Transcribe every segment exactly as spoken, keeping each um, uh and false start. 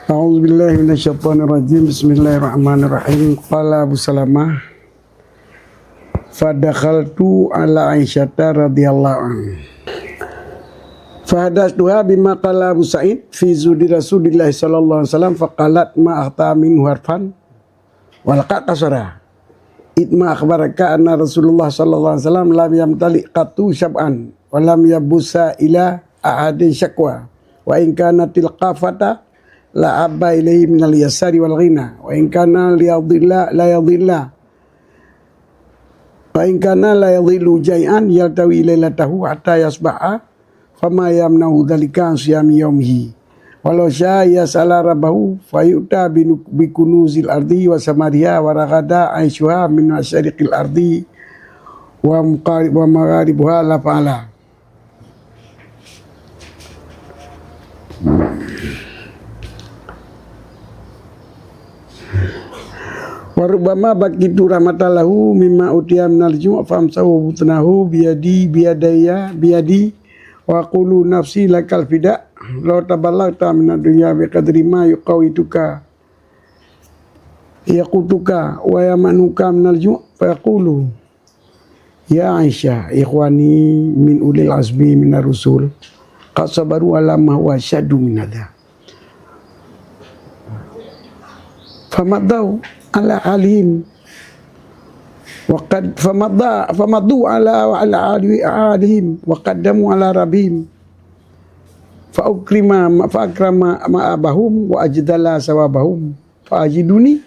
A'udzubillahi minasyaitonirrajim. Bismillahirrahmanirrahim. Qala Abu Salamah, "Fadakhaltu ala Aisyata radhiyallahu anha. Fahadastuha bima qala Abu Sa'id fi zuhdi Rasulillah sallallahu alaihi wasallam, faqalat ma akhta minhu harfan wa laqad qasara. Itma akhbaraka anna Rasulullah sallallahu alaihi wasallam lam yamtali qattu syab'an wa lam yabusa ila ahadin syakwa. Wa in kana tilqafata la abba ilaihi minal yasari wal ghina. Wa in kana liyadhilla la yadhilla. Wa in kana la yadhillu jai'an yaltawi lailatahu hatta yasbaha, fama yamna'u dzalika an siyami yaumihi. Walau syaa yas'ala rabbahu fayu'ta bi nu-, bi kunuzil ardi wa samariha wa raghada aishuha min masyariqil ardi wa muqari-, wa magharibuha la fa'ala." Wa rubbama baqitu rahmatan lahu mimma utiya minal ju' famsahu butnahu biyadi, biyadaya, biyadi, wa qulu nafsi lakal fida, law taballaghta minad dunya biqadri ma yuqawituka, yaqutuka, wa yamna'uka minal ju', fa yaqulu, "Ya Aisyah, ikhwani min ulil azmi minar rusul, qad sabaru ala ma huwa asyaddu min hadha. Famadau ala alihim, wa qad-, famadha-, famadhu ala, ala ali-, alihim, wa qaddamu ala rabbihim. Fa ukrima ma, fa akrama ma'abahum, wa ajdala sawabahum. Fa ajiduni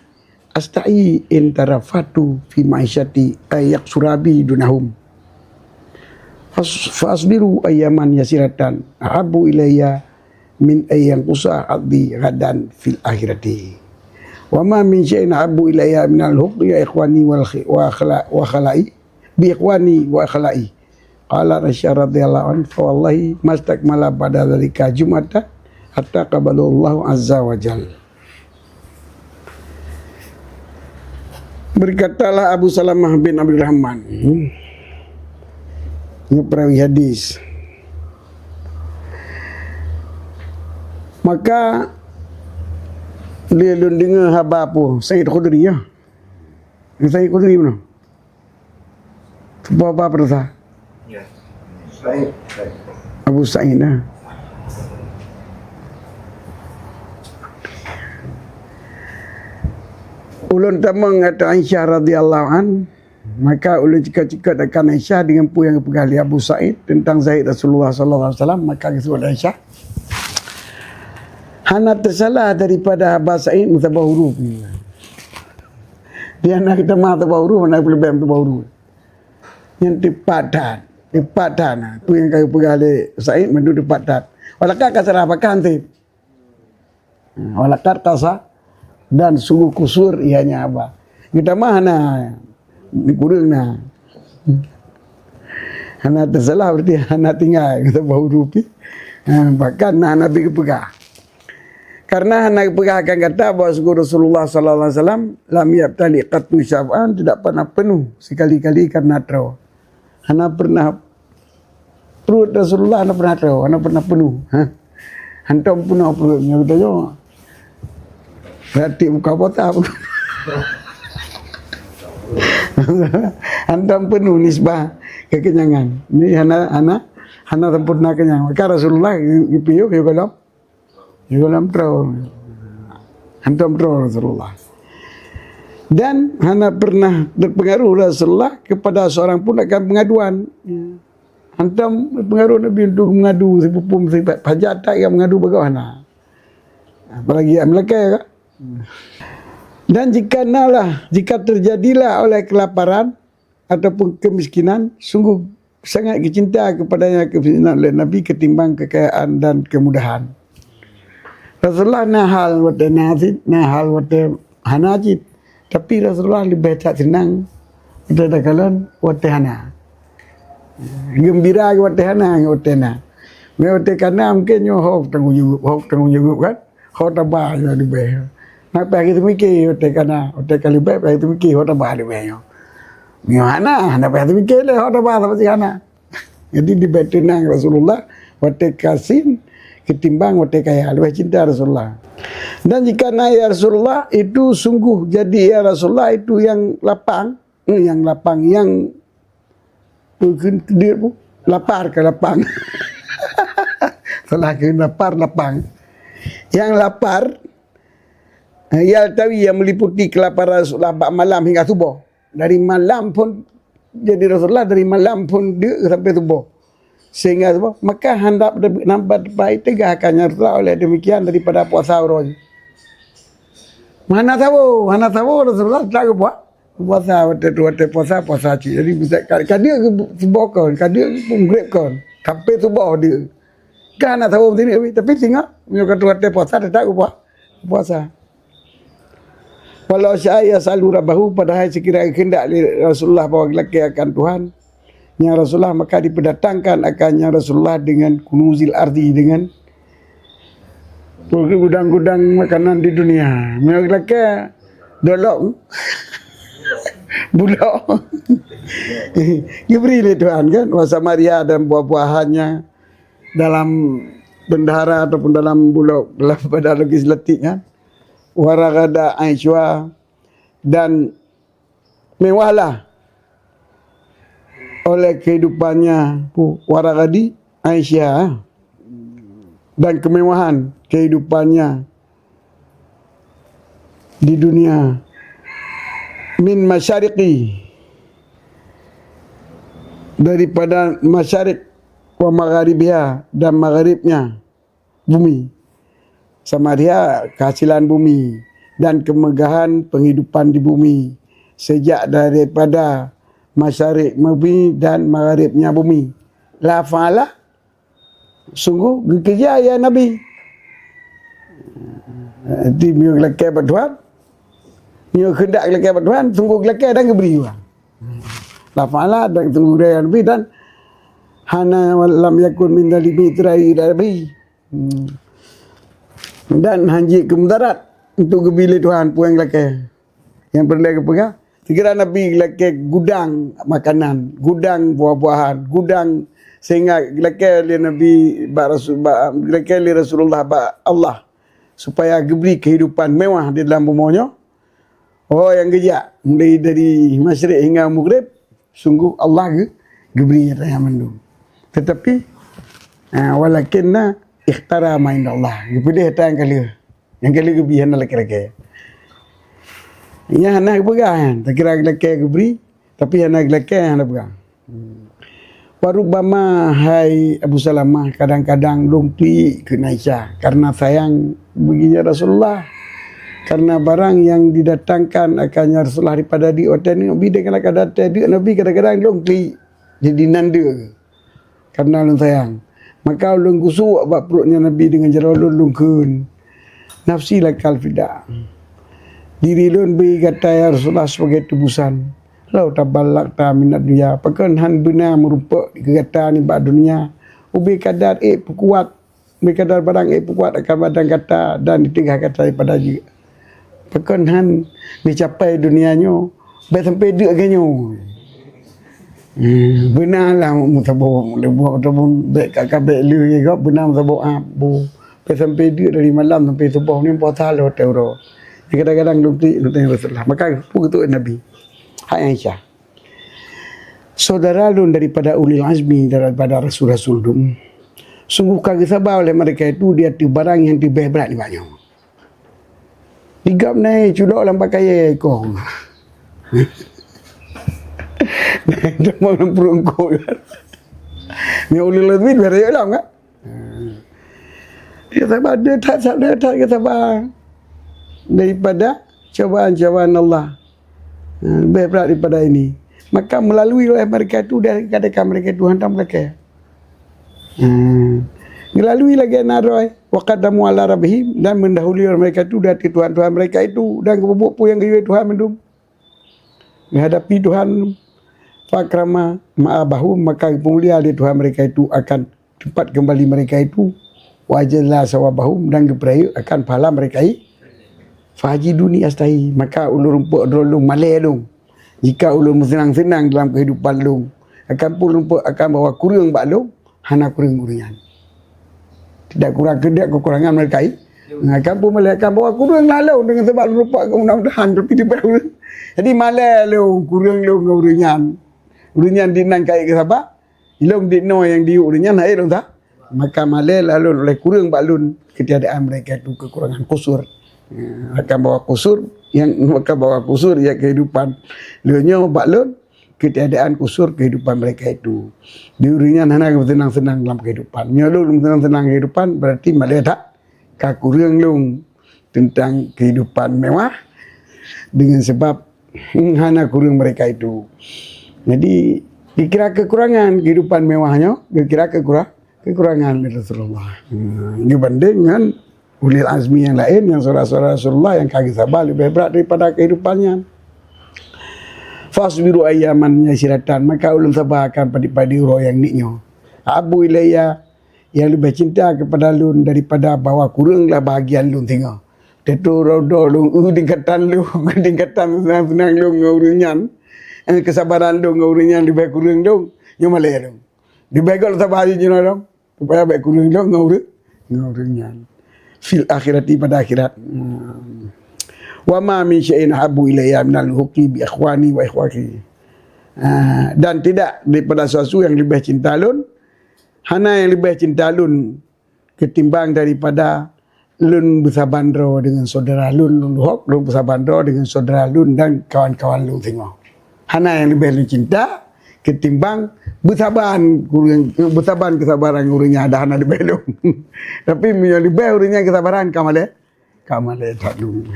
astahi in tarafatu fi ma'isyati ay yaqsura bi dunahum. Fas-, fa asbiru ayyaman yasiratan ahabbu ilayya min ay yanqusa addi ghadan fil akhirati. Wa ma min syai'in ahabbu ilayya minal hubbi ya ikhwani wal khi-, wa khala-, wa khala'i, bi ikhwani wa khala'i." Qala Aisyah radhiyallahu anha, "Fa wallahi mastakmala ba'da dzalika jum'atan hatta qabalahu Allahu azza wa jal." Berkatalah Abu Salamah bin Abdurrahman, hmm, nyoe perawi hadis. Maka lé lôn deungoe haba Abu Sa'id Khudri, ya. Said Khudri bunoe. Sapa, sapa peurasa? Ya. Said, Said. Abu Sa'id, nah. Ulôn tamong ateueh Aisyah radhiyallahu an, maka ulôn cikot-cikot akan Aisyah deungon peue nyang geupeugah lé Abu Sa'id teuntang Zaid Rasulullah sallallahu alaihi wasallam, maka geuseuôt lé Aisyah, "Hana teusalah daripada Abu Sa'id meusaboh huruf." Di hana geutamah saboh huruf, hana geuleubeh saboh huruf. Nyan teupat that, teupat that na. Peue nyang ka geupeugah lé Said mandum teupat that. Walaqad qasara, pakon seb. Walaqad qasa, dan sungguh kusur ianya Aba. Geutamah hana, kureueng na. Hana teusalah berarti hana tinggai, kata Bahu Rupi. Ha, bahkan na Nabi geupeugah. Karena hana geupeugah akan gata bahwa sungguh Rasulullah sallallahu alaihi wasallam lam yabtali qattu syab'an, tidak pernah penuh sekali-kali karena troe. Hana pernah pruet Rasulullah hana pernah troe, hana pernah penuh. Ha? Hantom peunoh pruet nyoe geutanyoe. Berarti buka bota pun. Hantom penuh nisbah kekenyangan. Ini hana, hana, hana sempurna kenyang. Maka Rasulullah geupiyôh, geupiyôh golom Di dalam troe. Hantom troe Rasulullah. Dan hana pernah terpengaruh Rasulullah kepada seorang pun akan pengaduan. Hantom pengaruh Nabi untuk mengadu, sipupu, sipat hajat tak yang mengadu bagaimana. Apalagi yang Melaka kan. Dan jika nalah, jika terjadilah oleh kelaparan, ataupun kemiskinan, sungguh sangat geucinta kepadanya kemiskinan oleh Nabi ketimbang kekayaan dan kemudahan. Rasulullah na hal watée na cit, na hal watée hana cit. Tapi Rasulullah leubeh that seunang watée takalon watée hana. Geumbira watée hana ngon watée na. Meuwatée kana mungken nyoe ho tanggong jaweueb, ho tanggong jaweueb kan. Ho taba nyoe leubeh. Na payah geuteumike watée kana, watée ka leubeh payah geuteumike ho taba leubeh nyoe. Nyoe hana, hana payah teumike lé ho taba sabe si hana. Jadi leubeh teunang Rasulullah watée ka sin ketimbang watée kaya, leubeh cinta Rasulullah. Dan jika naik ya Rasulullah, itu sungguh jadi ya Rasulullah itu yang lapang, eh, yang lapang, yang, eh, kedip, lapar ke lapang. Salah ke lapar, lapang. Yang lapar, eh, yaltawi, yang meliputi kelaparan Rasulullah bak malam hingga subuh. Dari malam pun, jadi Rasulullah dari malam pun dia sampai subuh. Sehingga subuh, maka handap nampak tepat teugah akan Rasulullah oleh demikian daripada puasa uroe. Hana sahur, hana sahur Rasulullah tak geupuasa. Puasa watèe tu, watèe puasa, puasa cit. Jadi bisa ka, ka dia geusuboh kon, ka dia pun grep kon. Sampai suboh dia. Kan hana sahur sini, tapi singoh, meunyoe ka tu watèe puasa, tetap geupuasa. Puasa. Walau syaa yas'alu rabbahu, padahai sekira kehendak lé Rasulullah bahwa geulakèe akan Tuhan, nyang Rasulullah maka diperdatangkan akan nyang Rasulullah dengan kunuzil ardi, dengan gudang-gudang makanan di dunia. Meunyoe geulakèe dolok, bulok, diberi lé Tuhan kan, wa Samaria dan buah-buahannya dalam bendahara ataupun dalam bulok, dalam pada legislatif kan. Waragada aisyuha, dan mewahlah oleh kehidupannya, pu-, waragadi aisyuha, dan kemewahan kehidupannya di dunia, min masyariqi, daripada masyarik, wa magharibiha, dan magharibnya bumi. Samaria kehasilan bumi dan kemegahan penghidupan di bumi, sejak daripada masyarik bumi dan magharibnya bumi. La fa'ala, sungguh geukeureuja ya Nabi. Jadi meunyoe geulakèe bak Tuhan, meunyoe kehendak geulakèe bak Tuhan, sungguh geulakèe dan geubri. La fa'ala, dan sungguh geulakèe ya Nabi, dan hana, lam yakun min dalimi terakhir Nabi. Hmm. Dan hanjeuet keu mudarat untuk geubri lé Tuhan peue nyang lakèe. Nyang peureulèe geupeugah, sigira Nabi lakèe gudang makanan, gudang buah-buahan, gudang, sehingga lakèe lé Nabi bak Rasul, bak, lakèe lé Rasulullah bak Allah supaya geubri kehidupan mewah di dalam bumoe nyoe. Oh, nyang geujak mulai dari masyrik hingga maghrib, sungguh Allah geu-, geubri nyata nyan mandum. Tetapi, ha, walakinna ikhtara ma indallah. Geupeudeh ata nyang ka lheueh. Nyang ka lheueh geubri hana lakèe-lakèe. Nyan hana geupeugah nyan. Takira lakèe geubri, tapi hana lakèe hana peugah. Wa rubbama, hai Abu Salamah, kadang-kadang lôn klik keu Aisyah karena sayang bagi ya Rasulullah. Karena barang yang didatangkan akan ya Rasulullah daripada di watèe Nabi dengan kadang-kadang Nabi kadang-kadang lôn klik jadi nanda karena lôn sayang. Maka ulôn gusuk bak pruet nyan Nabi dengan jaroe lôn, lôn kheun, "Nafsi lakal fida." Diri lôn bri gata ya Rasulullah sebagai tebusan. Lau taballakta minad dunya, pakon han beuna meurumpok keu gata nibak dunia? Ubé kadar ék peukuat, ubé kadar barang ék peukuat akan badan gata dan diteugah gata daripada jeuet. Pakon han neucapai dunia nyoe, bèk sampai deuk lagèe nyoe. Hmm, beuna lah meusaboh, leuboh ataupun bèk ka, ka bèk lé gob, beuna meusaboh, ah, boh. Bèk sampai deuk dari malam sampai suboh ni puasa lheueh watèe uroe. Kadang-kadang lôn klik lôn tanya Rasulullah. Maka peue geutu'oh Nabi? Hai Aisyah, syedara lôn daripada ulil azmi, daripada rasul-rasul lôn, sungguh ka geusaba oleh mereka itu di ateueh barang nyang leubèh brat nibak nyoe. Di gobnyan culok lam pakaian iko. Teuma lam pruet eungkôt. Nyoe ulil azmi leubèh rayeuk lom kan? Dia sabar, dia that, that, dia that, dia sabar daripada cobaan-cobaan Allah. Ha, lebih berat daripada ini. Maka melalui oleh mereka itu, dari kata mereka itu hantam mereka. Ha. Melalui lagi naroy, wa qaddamu ala rabbihim, dan mendahului oleh mereka itu dari Tuhan-Tuhan mereka itu, dan kebubuet pun yang gayue Tuhan mandum. Menghadapi Tuhan, fakrama ma'abahum, maka peumulia di Tuhan mereka itu akan tempat kembali mereka itu, wa jalla sawabahum, dan geupeurayeuk akan pahala mereka i-, fajiduni astahi, maka ulôn rumpok droe lôn malèe lôn. Jika ulôn meuseunang-seunang dalam kehidupan lôn, akan pun rumpok akan bahwa kureueng bak lôn, hana kureueng ureueng nyan. Tidak kurang, tidak kekurangan mereka i-, Nah, kampung malée, kampung aku ureuëng lalu dengan sebab lupa kau mudah-mudahan tapi di bawah. Jadi malée lôn, kureueng lôn ngon ureuëng nyan. Ureuëng nyan di nan kait ke sahabat, ilong di no yang di ureuëng nyan hai lôn sa. Maka malée lalu oleh kureueng bak lôn ketiadaan mereka itu kekurangan kusur. Ya, akan bawa kusur yang akan bawa kusur ya kehidupan. Lôn nyoe bak lôn ketiadaan kusur kehidupan mereka itu. Di ureuëng nyan hana senang-senang dalam kehidupan. Nyoe lôn senang-senang kehidupan berarti malée tak ka kureueng lôn tentang kehidupan mewah dengan sebab hmm, hana kureueng mereka itu. Jadi dikira kekurangan kehidupan mewahnya, dikira kekura- kekurangan dari Rasulullah. Hmm, dibanding dengan ulil azmi yang lain yang saudara-saudara Rasulullah yang kagak sabar lebih berat daripada kehidupannya. Fasbiru ayyaman yasiratan, maka ulun sabar akan padi-padi uroe yang niknya. Abu ilayya, yang lebih cinta kepada lôn daripada bahwa kureueng lah bahagian lôn singoh. Tetu rodo lôn, uh, tingkatan lôn, tingkatan senang-senang lôn ngon ureuëng nyan. Eh, kesabaran lôn ngon ureuëng nyan lebih kureueng lôn. Nyoe malée lôn. Lebih gol sabar jinoe lôn. Supaya baik kureueng lôn ngon ureuëng, ngon ureuëng nyan. Fil akhirati pada akhirat. Hmm. Wa ma min syai'in ahabbu ilayya minal luhuqi bi ikhwani wa ikhwati. Ah, dan tidak daripada sesuatu yang lebih cinta lôn, hana yang lebih cinta lôn ketimbang daripada lôn beusaban droe dengan saudara lôn, lôn hok lôn beusaban droe dengan saudara lôn dan kawan-kawan lôn singoh. Hana yang lebih lôn cinta ketimbang beusaban kureueng, beusaban kesabaran ureuëng nyan ada hana lebih lôn. Tapi meunyoe lebih ureuëng nyan kesabaran ka malée, ka malée that lôn.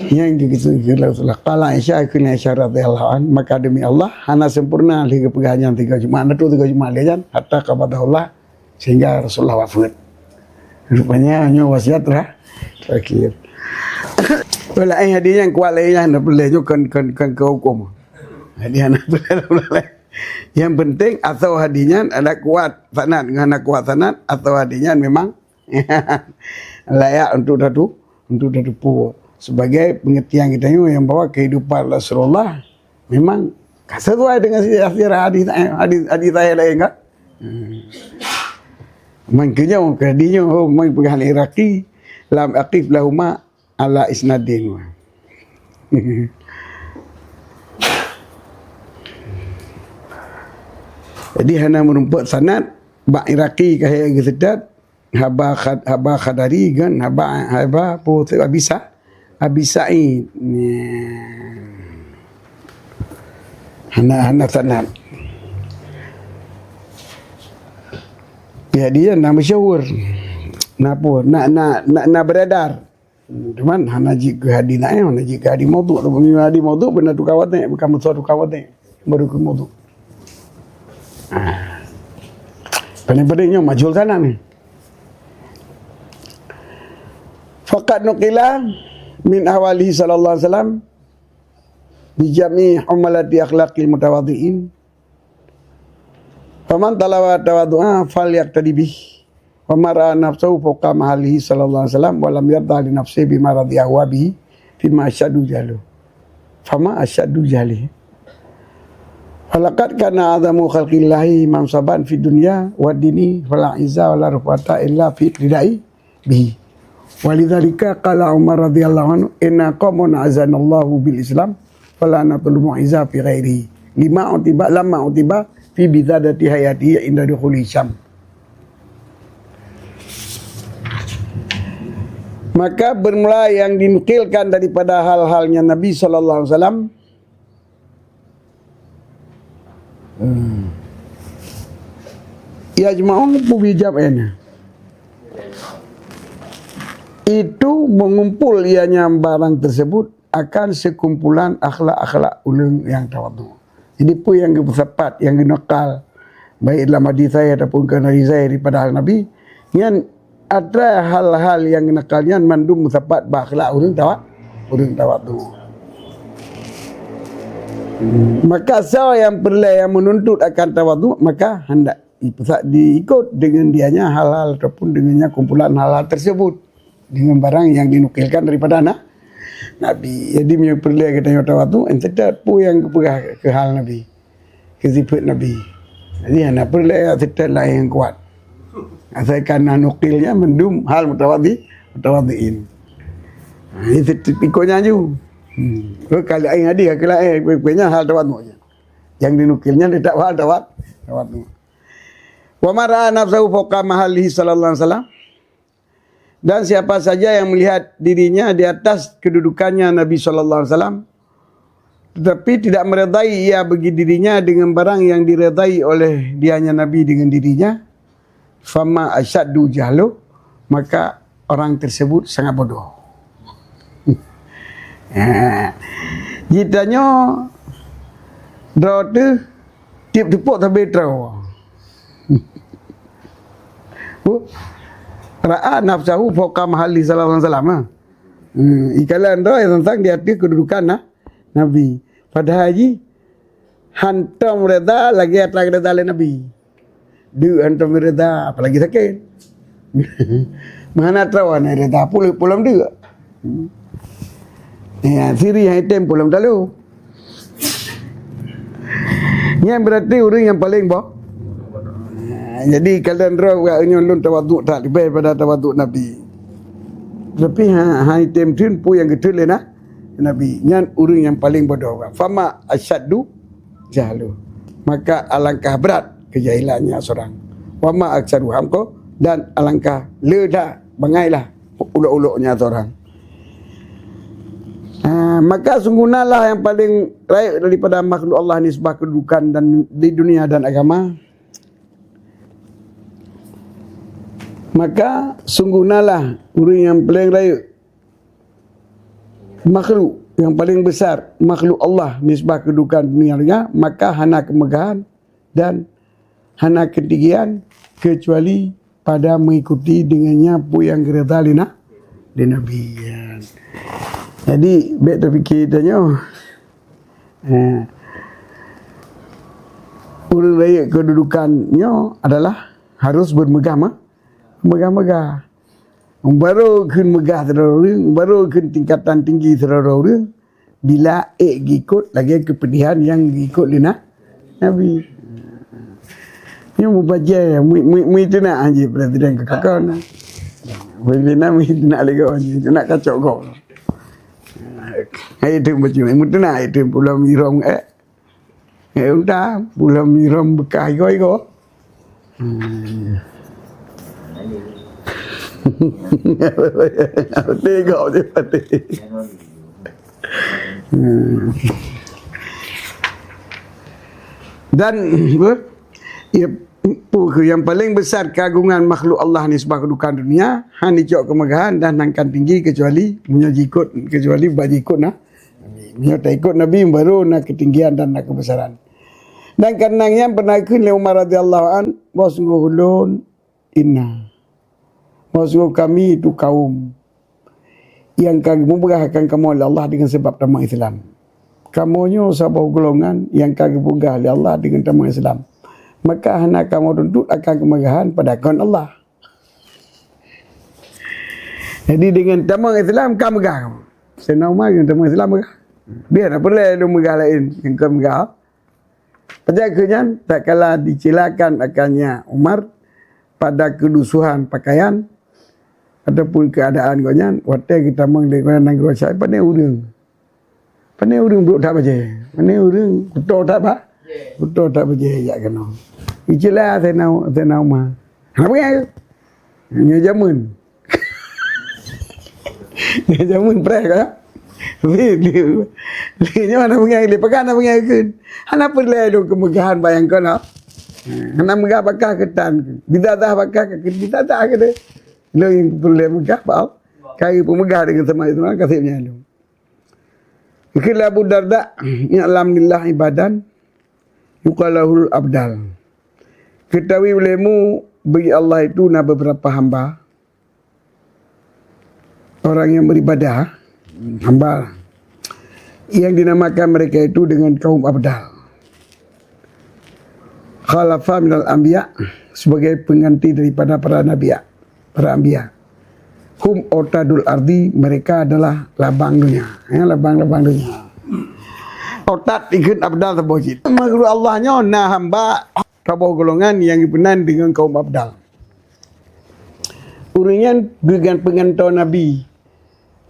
Nyang geukheun Rasulullah, qala Aisyah, kheun Aisyah radhiyallahu anha, maka demi Allah hana sempurna lé geupeugah nyan tiga Jumat, na tu tiga Jumat lé nyan, hatta qabadahullah, sehingga Rasulullah wafat. Rupanya nyoe wasiat tera-, terakhir. Wala eh hadis nyang kuat lé nyang hana peureulée nyoe kon, kon, kon keu huköm. Hadis hana peureulée. Yang penting asal hadis nyan ada kuat sanad, ngon hana kuat sanad, asal hadis nyan memang layak untuk tatu-, untuk tateupeue sebagai pengertian kita nyoe yang bahwa kehidupan Rasulullah memang sesuai dengan sejarah hadis, hadis, hadis sahih lain kan. Hmm. Makanya kadi nyoe, oh, mai peugah lé Iraqi, lam aqif lahuma ala isnadin. Jadi hana meurumpok sanad, bak Iraqi ka hai geuseutôt, haba khad-, haba khadari kan, haba, haba po, Abi Sa-, Abi Sa'id. Hana, hana sanad. Jadi na masyhur. Na po, na, na, na, na beredar. Cuman hana jeuet keu hadis naéh, hana jeuet keu hadis maudhu. Tapi meunyoe hadis maudhu beuna tukang waték, bukan musoh tukang waték. Baru keu maudhu. Ah. Paling penting nyoe majhul sanad ni. Faqad nuqila min ahwalihi sallallahu alaihi wasallam bi jami'i humalati akhlaqil mutawadhi'in. Faman talaba tawadhu'a falyaqtadi bih. Wa man ra'a nafsahu fawqa mahalihi sallallahu alaihi wasallam wa lam yarda li nafsihi bima radiya huwa bihi fima asyaddu jahlu. Fama asyaddu jahli. Falaqad kana a'zamu khalqillahi mansaban fid dunya wad dini fala izza wala ruf'ata illa fi ridai bihi. Walidzalika qala Umar radhiyallahu anhu, "Inna qauman a'azzanallahu bil Islam, fala natlubul izza fi ghairihi. Lima utiba, lama utiba fi bidadati hayatihi inda dukhuli Syam." Maka bermula yang dinukilkan daripada hal-halnya Nabi sallallahu alaihi wasallam, Hmm. Yajma'u bijam'in. Itu mengumpul ianya barang tersebut akan sekumpulan akhlak-akhlak ulun yang tawadhu. Jadi peue yang geupeusapat, yang geunakal, baik dalam hadis sahih ataupun kon hadis sahih daripada hal Nabi, nyan atra hal-hal nyang nakal nyan mandum meusapat bak akhlak ureuëng tawa-, ureuëng tawadhu. Maka soe nyang peureulée nyang meununtut akan tawadhu, maka handak ipeusa-, diikot deungon dianya hal-hal ataupun deungon nyang kumpulan hal-hal tersebut, deungon barang nyang dinukilkan daripada na-, Nabi. Jadi meunyoe peureulée geutanyoe tawadhu, entetat peue nyang geupeugah keu hal Nabi. Keu sifeuet Nabi. Jadi hana peureulée seutôt laén nyang kuat. Asai kana nukilnya mandum hal mutawadhi, mutawadhiin. Ha, itu tipiknya ju. Hmm. Kalau lain hadis, kalau lain, pokoknya hal tawadhu je. Yang dinukilnya tetap hal tawad-, tawadhu. Wa man ra'a nafsahu fawqa mahallihi sallallahu alaihi wasallam. Dan siapa saja yang melihat dirinya di atas kedudukannya Nabi sallallahu alaihi wasallam, tetapi tidak meredai ia bagi dirinya dengan barang yang diredai oleh dianya Nabi dengan dirinya, fama asyaddu jahlu, maka orang tersebut sangat bodoh. Ha. Jitanyoe droe teuh tiep teupok sabe troe. Ra'a nafsahu fawqa mahalli sallallahu alaihi wasallam, ha. Hmm, ikalon droe teuntang di ateueh kedudukan na-, Nabi. Padahai jih hantom reda lagèe atra reda lé Nabi. Deuk hantom reda, apalagi sakét. Meuhana troe hana reda, puléh pulang deuk. Hmm. Ya, siri hai tem pulang talu. Nyan berarti ureueng nyang paleng boh. Ha, jadi, kalon droe bak nyoe lôn tawadhu that leubeh pada tawadhu Nabi. Tapi ha, hai tem theun peue nyang geutheun lé na-, Nabi. Nyan ureueng nyang paleng bodoh. Fama asyaddu jahlu. Maka alangkah berat kejahilannya seorang. Wama aksaruhum ko, dan alangkah le that, bangailah ulok-uloknya seorang. Ha, maka sungguhnalah yang paling rayeuk daripada makhluk Allah nisbah kedudukan dan di dunia dan agama. Maka sungguhnalah ureueng yang paling rayeuk makhluk yang paling besar makhluk Allah nisbah kedudukan dunia, maka hana kemegahan dan hana ketinggian kecuali pada mengikuti dengannya peue nyang geureda lé na-, lé Nabi. Jadi, bèk tapikir tanyoe, eh, ureueng rayeuk kedudukan nyoe adalah harus bermegah ma-, megah-megah. Baru kheun megah sidroe ureueng, baru kheun tingkatan tinggi sidroe ureueng, bila ék geuikot lagèe keupedihan nyang geuikot lé na-, Nabi. Nyoe mubajèe, mui-, mui-, mui teunak jih presiden keu kakon. Presiden mui teunak lé gob jih, teunak kacok gob. Hai tu macam, mui teunak hai tu pulang mirong, eh. Eh, udah, pulang mirong bekas igo-igo. Hmm. Tengok je pati. Hmm. Dan, apa? Ya, apa ke yang paling besar keagungan makhluk Allah ni sebab kedudukan dunia, han dicok kemegahan dan nangkan tinggi kecuali meunyoe jikot, kecuali bak jikot nah. Meunyoe taikot Nabi, baru na ketinggian dan na kebesaran. Dan karena nyan pernah kheun lé Umar radhiyallahu an, "Bahwa sungguh ulôn, inna, bahwa sungguh kami itu kaum yang ka geupeugah akan kamoe lé Allah dengan sebab tamong Islam. Kamoe nyoe saboh golongan yang ka geupeugah lé Allah dengan tamong Islam. Maka hana kamoe tuntut akan kemegahan pada kon Allah." Jadi dengan tamong Islam ka megah. Saidina Umar dengan tamong Islam megah. Dia tak peureulèe lôn megah laén nyang ka megah. Pajan keu nyan, tatkala dicilakan akannya Umar pada kelusuhan pakaian ataupun keadaan gobnyan, watèe geutamong lé gobnyan nanggroe Syam, pane ureueng. Pane ureueng brok that bajèe. Pane ureueng kuto that ba-, kuto that bajèe jak keunoe. Icila Saidina, Saidina Umar. Hana peungai. Nyoe jameun. Nyoe jameun preh ka. Nyoe hana peungai, lé pakai hana peungai kheun. Hana peureulèe lôn kemegahan bayang keunoe. Hana meugah bakah keutan. Bidadah bakah keu bidadah keu deh. Lôn peureulèe meugah bak Allah. Kaya peumeugah dengan sama itu, kasih meunyan lôn. Kheun lé Abu Darda, "I'lam lillah ibadan yuqalahul abdal." Ketahui olehmu, bagi Allah itu na beberapa hamba, orang yang beribadah, hamba, yang dinamakan mereka itu dengan kaum abdal. Khalafa minal anbiya, sebagai pengganti daripada para nabi, para anbiya. Hum otadul ardi, mereka adalah labang dunia. Ya, labang-labang dunia. Otad ikheun abdal saboh cit. Makhluk Allah nyoe na hamba saboh golongan nyang geupeunan deungon kaum abdal. Ureuëng nyan geugan-, peugantoe Nabi.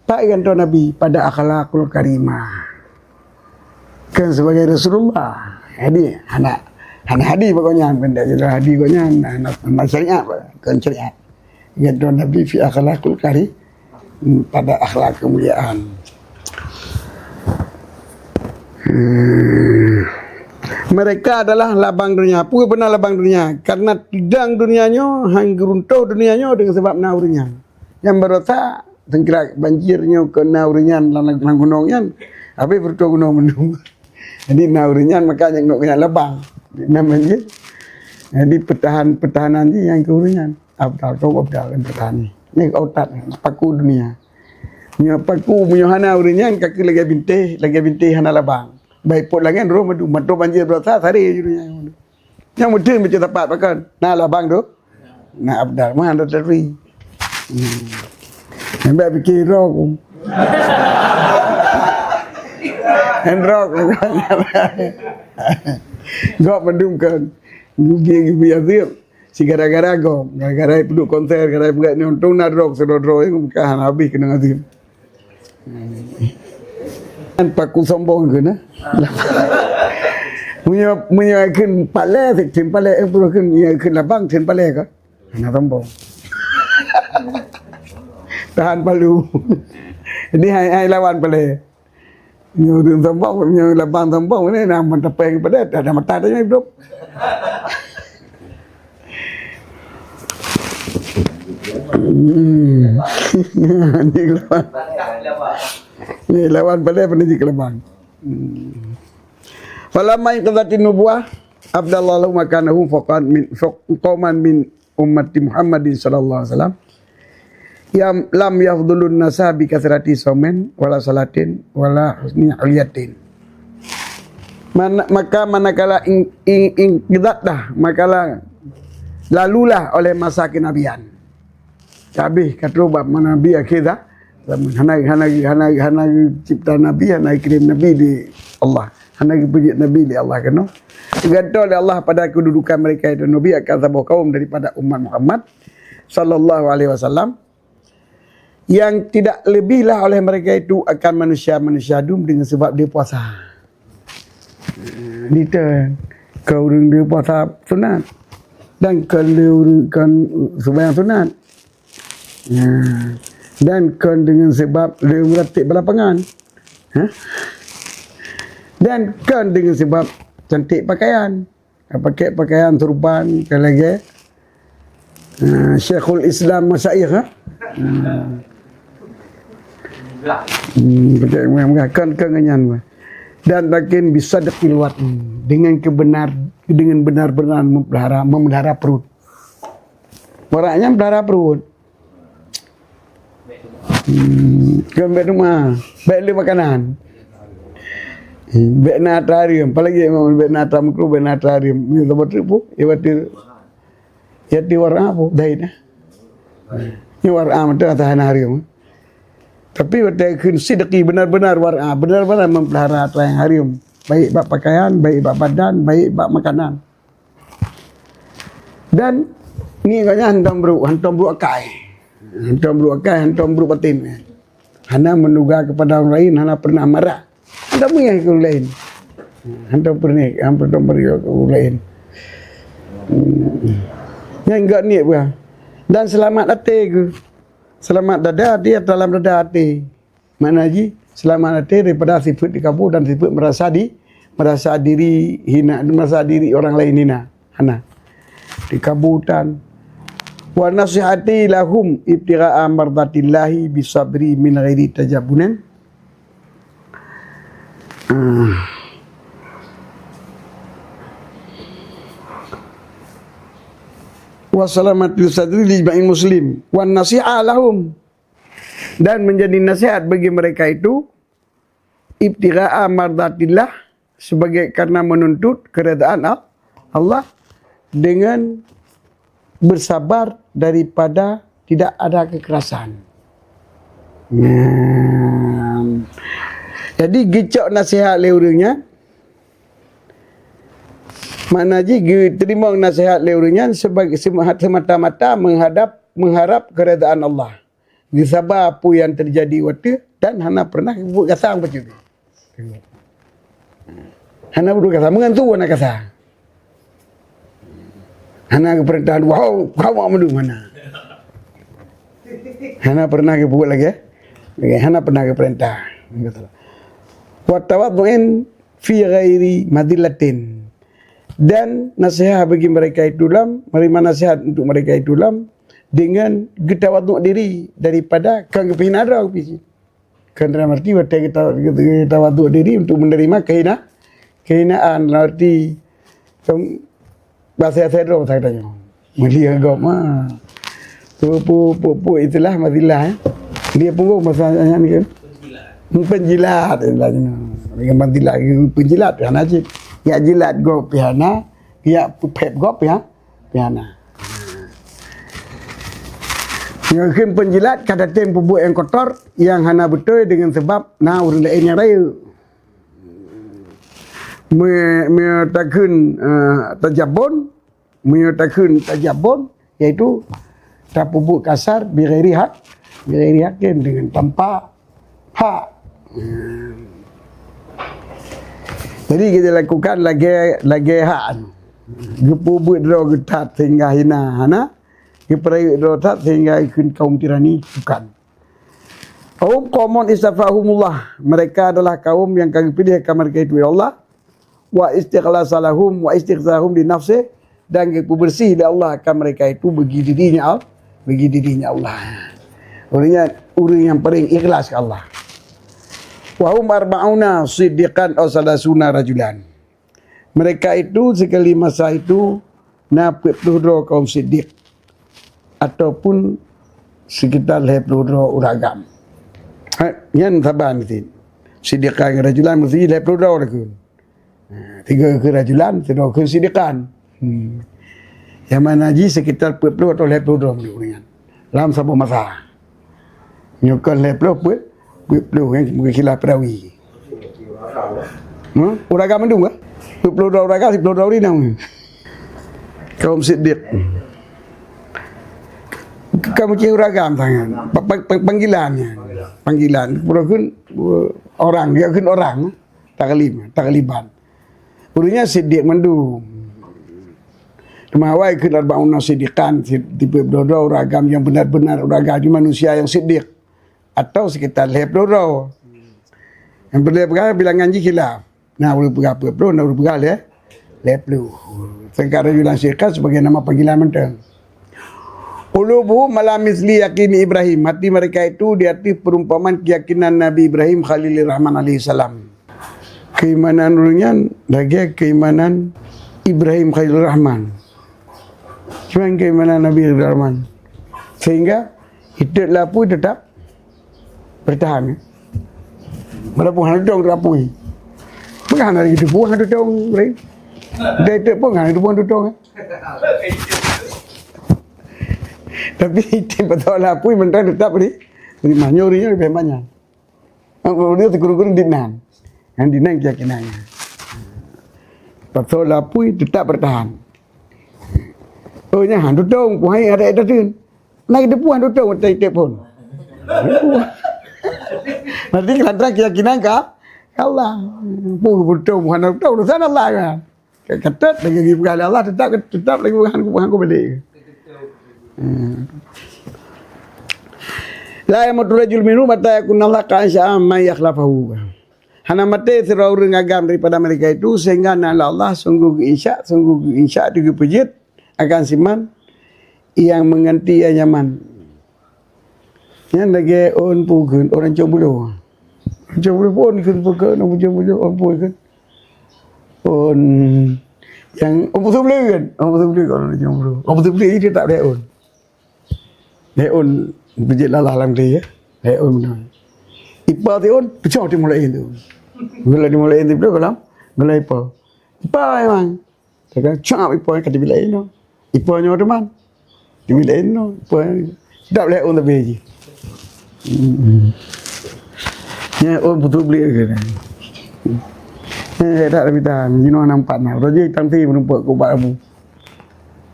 Pat gantoe Nabi? Pada akhlakul karimah. Kan sebagai Rasulullah. Jadi, hana, hana hadi pokoknya, bukan tak jelas hadi pokoknya, hana, hana syariat, bukan syariat. Gantoe Nabi fi akhlakul karim, pada akhlak kemuliaan. Hmm. Mereka adalah labang dunia. Peue beuna labang dunia? Karena tidang dunia nyoe, han geuruntoh dunia nyoe dengan sebab na ureuëng nyan. Nyang barosa, seukirak banjir nyoe keu na ureuëng nyan lam, lam gunong nyan, habéh beureutoh gunong mandum. Jadi na ureuëng nyan maka nyang nyoe keunan labang. Na banjir. Jadi pertahan, pertahanan jih nyang keu ureuëng nyan. Abdal, kau abdal kan pertahan ni. Ni kau tak paku dunia. Nyoe paku meunyoe hana ureuëng nyan ka keu lagée bintéh, lagée bintéh hana labang. Baik pot langét roh madu, madu banjir beurasa sari jih dunia. Nyang meuteun baca tapat pakon. Na labang tu. Na abdal mah anda terui. Hmm. Sampai fikir roh ku. Hendrok. Gop mandum kan. Gubi gubi azir. Si gara-gara gop, gara-gara peuduek konser, gara-gara peugat ni untung na drok sidroe-droe, bukan hana habéh keuneuk azir. Kan paku sombong keu na. Meunyoe, meunyoe kheun palée, kheun palée, eh, kheun, ya, kheun labang, kheun palée ka. Hana sombong. Tahan palu. Jadi hai, hai lawan palée. Nyoe ureuëng sombong, nyoe labang sombong, ni na mata péng pada, ada mata ada yang hidup. Hmm. Ni lawan. Ni lawan pada pendidik kelebang. Hmm. Falamma inqadhatin nubuwah, abdallahu makanahu faqad min, faq-, qauman min ummati Muhammadin sallallahu alaihi wasallam. Yam-, lam yafdhulun nasa bi kathrati saumin wala salatin wala husni huliyatin. Mana, maka manakala in, in, inqidhat dah, maka la-, lalulah oleh masa kenabian. Habéh ka troh bak nabi akhé za-, zaman. Hana, hana, hana, hana cipta nabi, hana kirim nabi lé Allah. Hana geupeujeuet nabi lé Allah keunoe. Geugantoe lé Allah pada kedudukan mereka itu nabi akan saboh kaum daripada umat Muhammad sallallahu alaihi wasallam, yang tidak lebihlah oleh mereka itu akan manusia-manusia dum dengan sebab dia puasa. Dita, keu ureuëng dia puasa sunat. Dan keu ureuëng kan sembahyang sunat. Ya. Dan kon dengan sebab dia meuratik balapangan. Ha? Dan kon dengan sebab cantik pakaian. Pakai pakaian turban, ke lagi. Ha, Syekhul Islam Masyayikh, ha? Hmm. Hmm, pakai murah-murah. Kon, kon ngan nyan. Dan lakin bisadqil wa'd, dengan kebenar, dengan benar-benar memelihara, memelihara perut. Warak nyan peulahara pruet. Hmm, kon bèk teuma, bèk le makanan. Hmm, bèk na atra hareuem, apalagi bèk na atra makruh, bèk na atra hareuem. Nyoe saboh teuk peue, ya batil. Ya ti warak peue, dai nah. Nyoe warak mantong atra hana hareuem. Tapi watèe kheun sidqi, benar-benar warak, benar-benar memelihara atra nyang hareuem. Baik bak pakaian, baik bak badan, baik bak makanan. Dan ni agaknya hantom brôk, hantom brôk akai. Hantom brôk akai, hantom brôk batin. Hana menduga kepada orang lain, hana pernah marah. Hantom meungieng keu ureueng laén. Hantom pernah, hantom pernah keu ureueng laén. Hmm. Nyan gak niet bah. Dan selamat até geuh. Selamat dada, dia dalam dada até. Makna jih, selamat até daripada sifat dikabu dan sifat merasa di, merasa diri hina, merasa diri orang lain hina. Hana. Dikabu tan. Wa nasihati lahum ibtigha'a mardatillahi bisabri min ghairi tajabunin. Ah. Wa salamatil sadri li ijma'il muslim. Wan nasiha lahum. Dan menjadi nasihat bagi mereka itu, ibtigha'a mardatillah, sebagai karena menuntut keredaan Al-, Allah, dengan bersabar daripada tidak ada kekerasan. Nah. Jadi geucok nasihat lé ureueng nyan, makna jih geuteurimong nasihat lé ureueng nyan sebagai, semata-mata menghadap mengharap keridaan Allah. Geusaba peue nyang teujadi watèe dan hana pernah geubuet kasa bacut. Hana geubuet kasa, meungantu hana kasa. Hana geupeurintah, "Wahai kaum mandum," hana. Hana pernah geubuet lagèe, lagèe hana pernah geupeurintah. Wa tawaddu'in fi ghairi madillatin. Dan nasihat bagi mereka itu lam, menerima nasihat untuk mereka itu lam, dengan geutawaduk diri daripada kon geupeuhina droe pih. Kon dalam arti watèe geuta-, geutawaduk diri untuk menerima kehina-, kehinaan, dalam arti kon bahasa-bahasa droe saya tanya. Mulia agama. Tu pu-, pu-, pu-, itulah mazilah, eh. Dia punggung bahasa nyan ke? Penjilat, istilahnya. Dengan mazilah, penjilat, pih hana cit. Ya jilat gob pih hana, ya peuphét gob pih ha-, pih hana. Nyang kheun penjilat ka tatem peubuet nyang kotor, nyang hana beutôi dengan sebab na ureueng laén nyang rayeuk. Meu-, meu takheun, eh, tajabon, meunyoe takheun tajabon, yaitu tapeubuet kasar bighairi hak, bighairi hakin, dengan tanpa hak. Jadi kita lakukan lagèe, lagèe hak. Geupeubuet droe geuthat sehingga hina hana, geupeureuk droe that sehingga ikheun kaum tirani bukan. Hum qaumun istafahumullah, mereka adalah kaum yang ka geupiléh ka mereka itu oleh Allah, wa istikhlasa lahum, wa istikhlasa lahum li nafsih, dan geupeubeureuséh lé Allah ka mereka itu bagi dirinya Al-, bagi dirinya Allah. Ureueng nyan, ureueng nyang paléng ikhlas keu Allah. Wa hum arba'una siddiqan aw salasuna rajulan. Mereka itu sekali masa itu na peuet ploh droe kaum siddiq ataupun sekitar lhèe ploh droe ureueng agam. Ha, nyan saban cit. Siddiqan rajulan meusti lhèe ploh droe takheun. Ha, tiga keu rajulan, sidroe keu siddiqan. Hmm. Nyang mana jih sekitar peuet ploh atau lhèe ploh droe meunurot nyan. Lam saboh masa. Nyoe kon lhèe ploh peuet, peuet ploh, eh, mungkin khilaf perawi. Hmm? Ureueng agam mandum kah? Peuet ploh droe ureueng agam, siplôh droe ureueng inong. Kaum siddiq. Bukan mungkin ureueng agam sangat. Pa-, pa-, pa-, panggilan nyan. Panggilan. Pura kheun, eh, orang, dia kheun orang. Taklim, takliban. Ureueng nyan siddiq mandum. Teuma awai kheun arba'una siddiqan, si-, tipe droe-droe ureueng agam nyang benar-benar ureueng agam, manusia nyang siddiq. Atau sekitar lhèe ploh droe. Nyang peureulèe peugah bilangan jih khilaf. Na ureueng peugah peuet ploh, na ureueng peugah lhèe, lhèe ploh. Seungkara rajulan siddiqan sebagai nama panggilan mantong. Qulubuhum ala misli yaqini Ibrahim. Hati mereka itu di atas perumpamaan keyakinan Nabi Ibrahim Khalilur Rahman alaihissalam. Keimanan ureueng nyan lagèe keimanan Ibrahim Khalilur Rahman. Cuman keimanan Nabi Khalilur Rahman. Sehingga hitot lapui tetap bertahan. Walaupun hana tutong lapui. Bukan hana lagi tubuh hana tutong, Ibrahim. Dia hitot pun hana tubuh hana tutong. Tapi hitot beutôi lapui mentang tetap di, di manyuri lebih banyak. Ureueng nyan sikureueng-kureueng dinan. Nyang dinan keyakinan nyan. Pasal lapui tetap bertahan. Oh, nyan han tutong, puhai ada etatin. Nah, itu pun han tutong, ada itu pun. Berarti kelantaran keyakinan ka, ka Allah. Pun tutong, bukan tutong, urusan Allah kan. Ka-, ketat lagi dipeugah lé Allah, tetap, tetap lagi bukan, bukan aku balik. Hmm. La yamutu rajul minhum hatta yakuna Allah qad ansya'a man yakhlafahu. Hana maté sidroe ureueng agam daripada mereka itu sehingga na Allah sungguh geuinsya, sungguh geuinsya atau geupeujeuet akan siman nyang mengganti nyang nyaman. Nyan lagèe ôn peue kheun, ôn rancong bulo. Rancong bulo pun kheun peue kheun, ôn rancong bulo, ôn peue kheun. Ôn nyang, ôn peue seubeuleu kan? Ôn peue seubeuleu kan, ôn rancong bulo. Ôn peue seubeuleu jih tetap lhèe ôn. Lhèe ôn, beujeuet lalah lam kli, ya. Lhèe ôn beuna. Ipa ti ôn, peucok ti mulai tu. Gula ti mulai tu, golam, gula ipa. Ipa memang. Teuma cak ipo ka dibilai inoe. Ipo nyoe teuma. Dibilai inoe, ipo. Dak lé ôn tapi ji. Hmm. Nyan ôn beutôi beli ke. Eh, dak tapi tahan. Jinoe nampak nah. Roji tangti menumpuk ke ubat abu.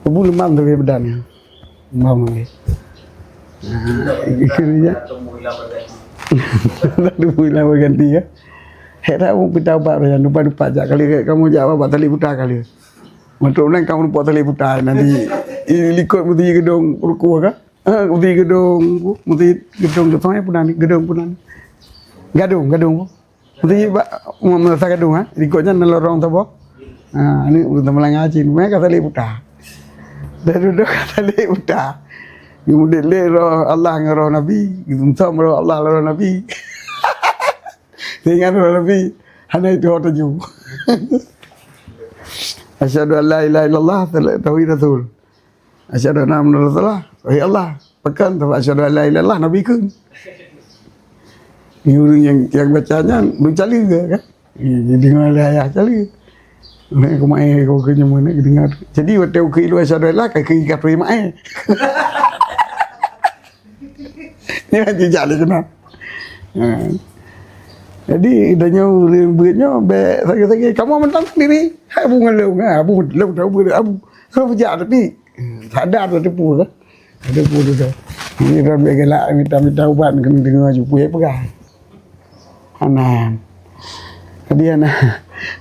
Abu lemam tapi bedan. Lemam lagi. Ikeu nyan. Lalu pulang berganti ya. Hek tak mau pita ubat dah lupa-lupa jak kali kamu jak ubat tali putar kali. Untuk ulang kamu lupa tali putar nanti likot mesti gedung ruku ka. Eh, mesti gedung, mesti gedung tu pun nanti gedung pun nanti. Gadung, gadung. Mesti ba meunasah gadong ha. Likot nyan na lorong saboh. Ha, ni ureueng teumeulang ngaji. Maka ka salek buta. Dah duduk ka salek buta. Kemudian lé roh Allah ngon roh Nabi, geuseunsam roh Allah roh Nabi. Dengan roh Nabi, hana itu ho tuju. Asyhadu an la ilaha illallah, tauhid rasul. Asyhadu anna Muhammadar Rasulullah. Wahai Allah, pekan tu asyhadu an la ilaha illallah Nabi kheun. Ni ureueng nyang, nyang baca nyan, ureueng cali ke kan? Jadi dengan ayah cali. Nak ke mai ko ke nyaman nak dengar. Jadi waktu ke ilu asyhadu an la ka ke ka tu mai. Ni nanti jali kena. Ha. Jadi dah nyoe ureueng buet nyoe bek sakit-sakit. Kamu mentang sendiri. Hai bu ngelong, ha, bu ngelong dah bu abu. Kau bejak tapi sadar tu tepu ke? Ada pun tu. Ini dah ambil galak minta-minta ubat kena dengar je puyah pegang. Hana. Jadi hana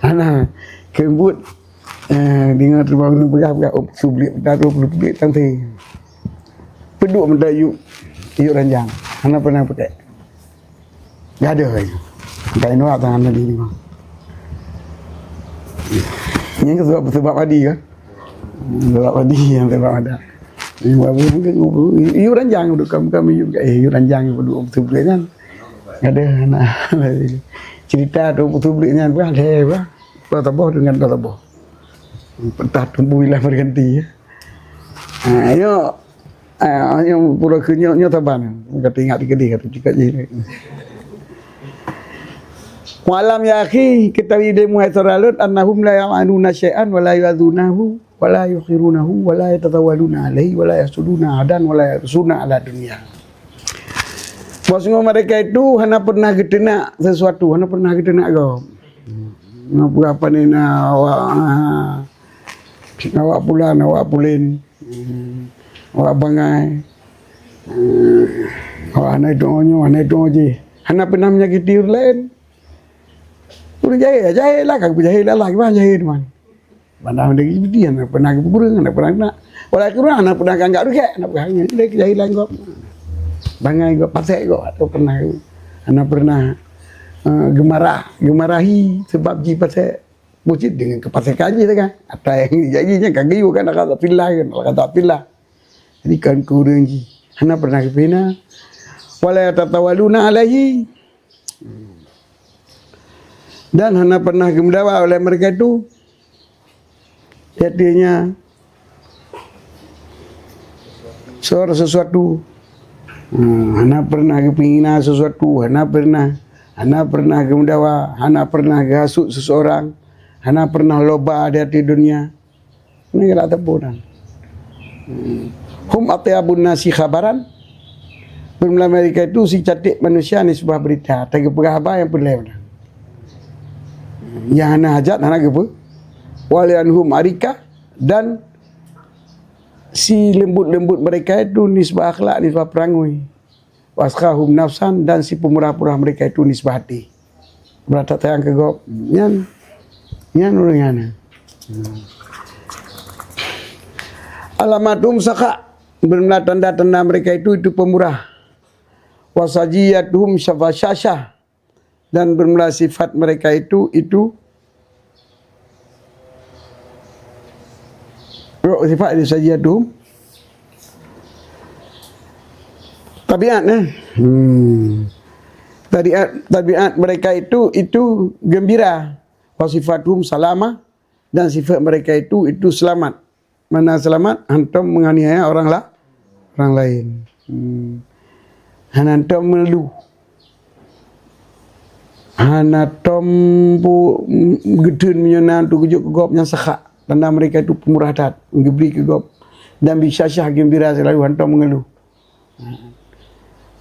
hana kembut eh, dengar tu baru pegang pegang oh, sublik dah tu perlu pelik tante. Peduk minta yuk yuk ranjang. Hana pernah pakai. Gadoh lagi. Kain wak tangan tadi ni. Ini sebab sebab padi kan? Sebab padi yang sebab ada. Ini babu mungkin iu ranjang udah kam kam iu eh iu ranjang udah betul kan. Ada anak cerita tu betul kan bah leh bah. Apa taboh dengan tak taboh. Petah tumbuh ilah berganti ya. Ha, yo Ah, nyang pura keu nyoe nyoe saban. Ka teuingat keudeh ka teucukak jih. Wa'lam ya akhi, ketahui dirimu hai saudara lôn, annahum la ya'maluna syai'an wa la yu'adzunahu wa la yuhirunahu wa la yatatawaluna alaihi wa la yahsuduna ahadan wa la yahsuduna ala dunya. Bahwasanya mereka itu hana pernah geuteunak sesuatu, hana pernah geuteunak gob. Apa ni na awak, awak pulan, awak pulen. Hmm. Awak bangai. Hmm. Awak hana doa nyoe, hana doa jih. Hana pernah menyakiti ureueng laén. Ureueng jahé, jahé lah, ka jahé lah, lah, gimana jahé teman? Pandang lagi dia hana pernah geupeugureueng, hana pernah kena. Walau kurang hana pernah ganggak rugi, hana pernah dia jahé lah gop. Bangai gop, pasek gop, atau pernah hana pernah uh, gemarah, gemarahi sebab ji pasek. Meucit dengan kepastian jih kan. Ata nyang jadi nyan ka geuyue kan, kata pillah kan, kata pillah. Jadi kan kureueng jih. Hana pernah geupina. Wala yatatawaluna alaihi. Dan hana pernah geumeudawa oleh mereka itu. Artinya, sesuatu. Hmm, hana pernah geupinggina sesuatu, hana pernah, hana pernah geumeudawa, hana pernah geuhasut seseorang, hana pernah loba di hati dunia. Ini galak teupeu dan. Hmm. Hum atyabun nasi khabaran. Bermula mereka itu si cantik manusia ni sebuah berita. Tapi peugah haba nyang peureulée. Nyang hana hajat, hana geupeu. Walianhum arika dan si lembut-lembut mereka itu nisbah akhlak, nisbah perangui. Waskhahum nafsan dan si pemurah-purah mereka itu nisbah hati. Berata sayang ke gop. Nyan, nyan urang nyan. Alamatum sakha. Bermula tanda-tanda mereka itu, itu pemurah. Wasajiyatuhum syafashashah. Dan bermula sifat mereka itu, itu sifat itu saja tu. Tabiat eh. Hmm. Tabiat tabiat mereka itu itu gembira. Wasifatuhum salamah dan sifat mereka itu itu selamat. Mana selamat hantom menganiaya orang lah orang lain. Hmm. Hana hantom meulu. Hana tom bu geutreun meunyoe na tu geujok keu gob nyang sakha. Tanda mereka itu pemurah that, geubri keu gob dan bisyashah gembira selalu hantom mengeluh.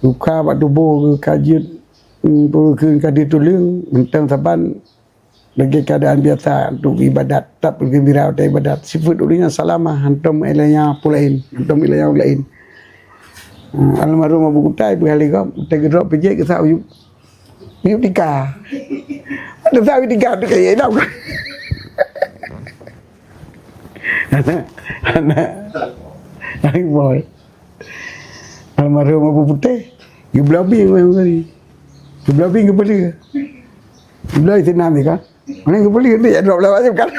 Luka bak tuboh keu kajeuet, hmm, keu kadi tuleueng, mantong saban lagée keadaan biasa untuk ibadat, tetap gembira untuk ibadat. Sifat ureuëng nyang salamah hantom ilanya pulain, hantom ilanya pulain. Hmm, almarhum Abu Kutai, peuhali gob, teugeudrop pijék, geusak u yup, yup tika. Geusak u yup tika, tu kaya hidup. Anak, anak, anak boy. Almarhum Abu Putih, geubloe bing orang tadi. Geubloe bing kepala. Geubloe itu nanti kan. Mana kepala tu ya, drop lewat je, bukan.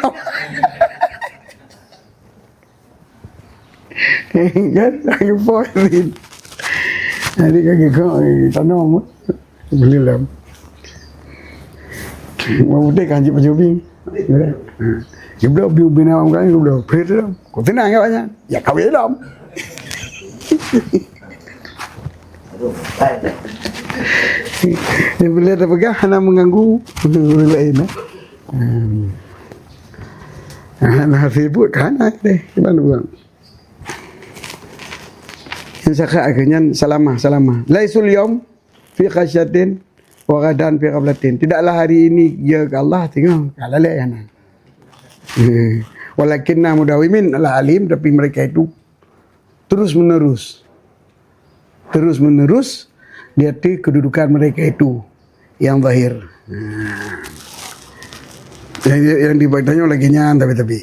Kan? Lagi poin. Jadi, kaki kau, eh, tanam, eh, boleh lah. Orang putih kan cip baju bing. Ya. Ha. Dia pula bing, bing awak kan, dia pula, "Boleh tu, Dam." Kau tenang kat banyak. Ya, kawin, Dam. Dia boleh dah pegang, hana mengganggu orang lain, eh. Hmm. Hana sibuk, hana deh. Gimana, bang? Yang sakha akhirnya salamah, salamah. Laisul yaum fi khasyatin wa ghadan fi ghaflatin. Tidaklah hari ini dia ke Allah, tengok, ka lalai kan. Walakinna mudawimin ala alim, tapi mereka itu terus menerus. Terus menerus di hati kedudukan mereka itu yang zahir. Nah. Yang, yang dibatanya lagi nyan tapi-tapi.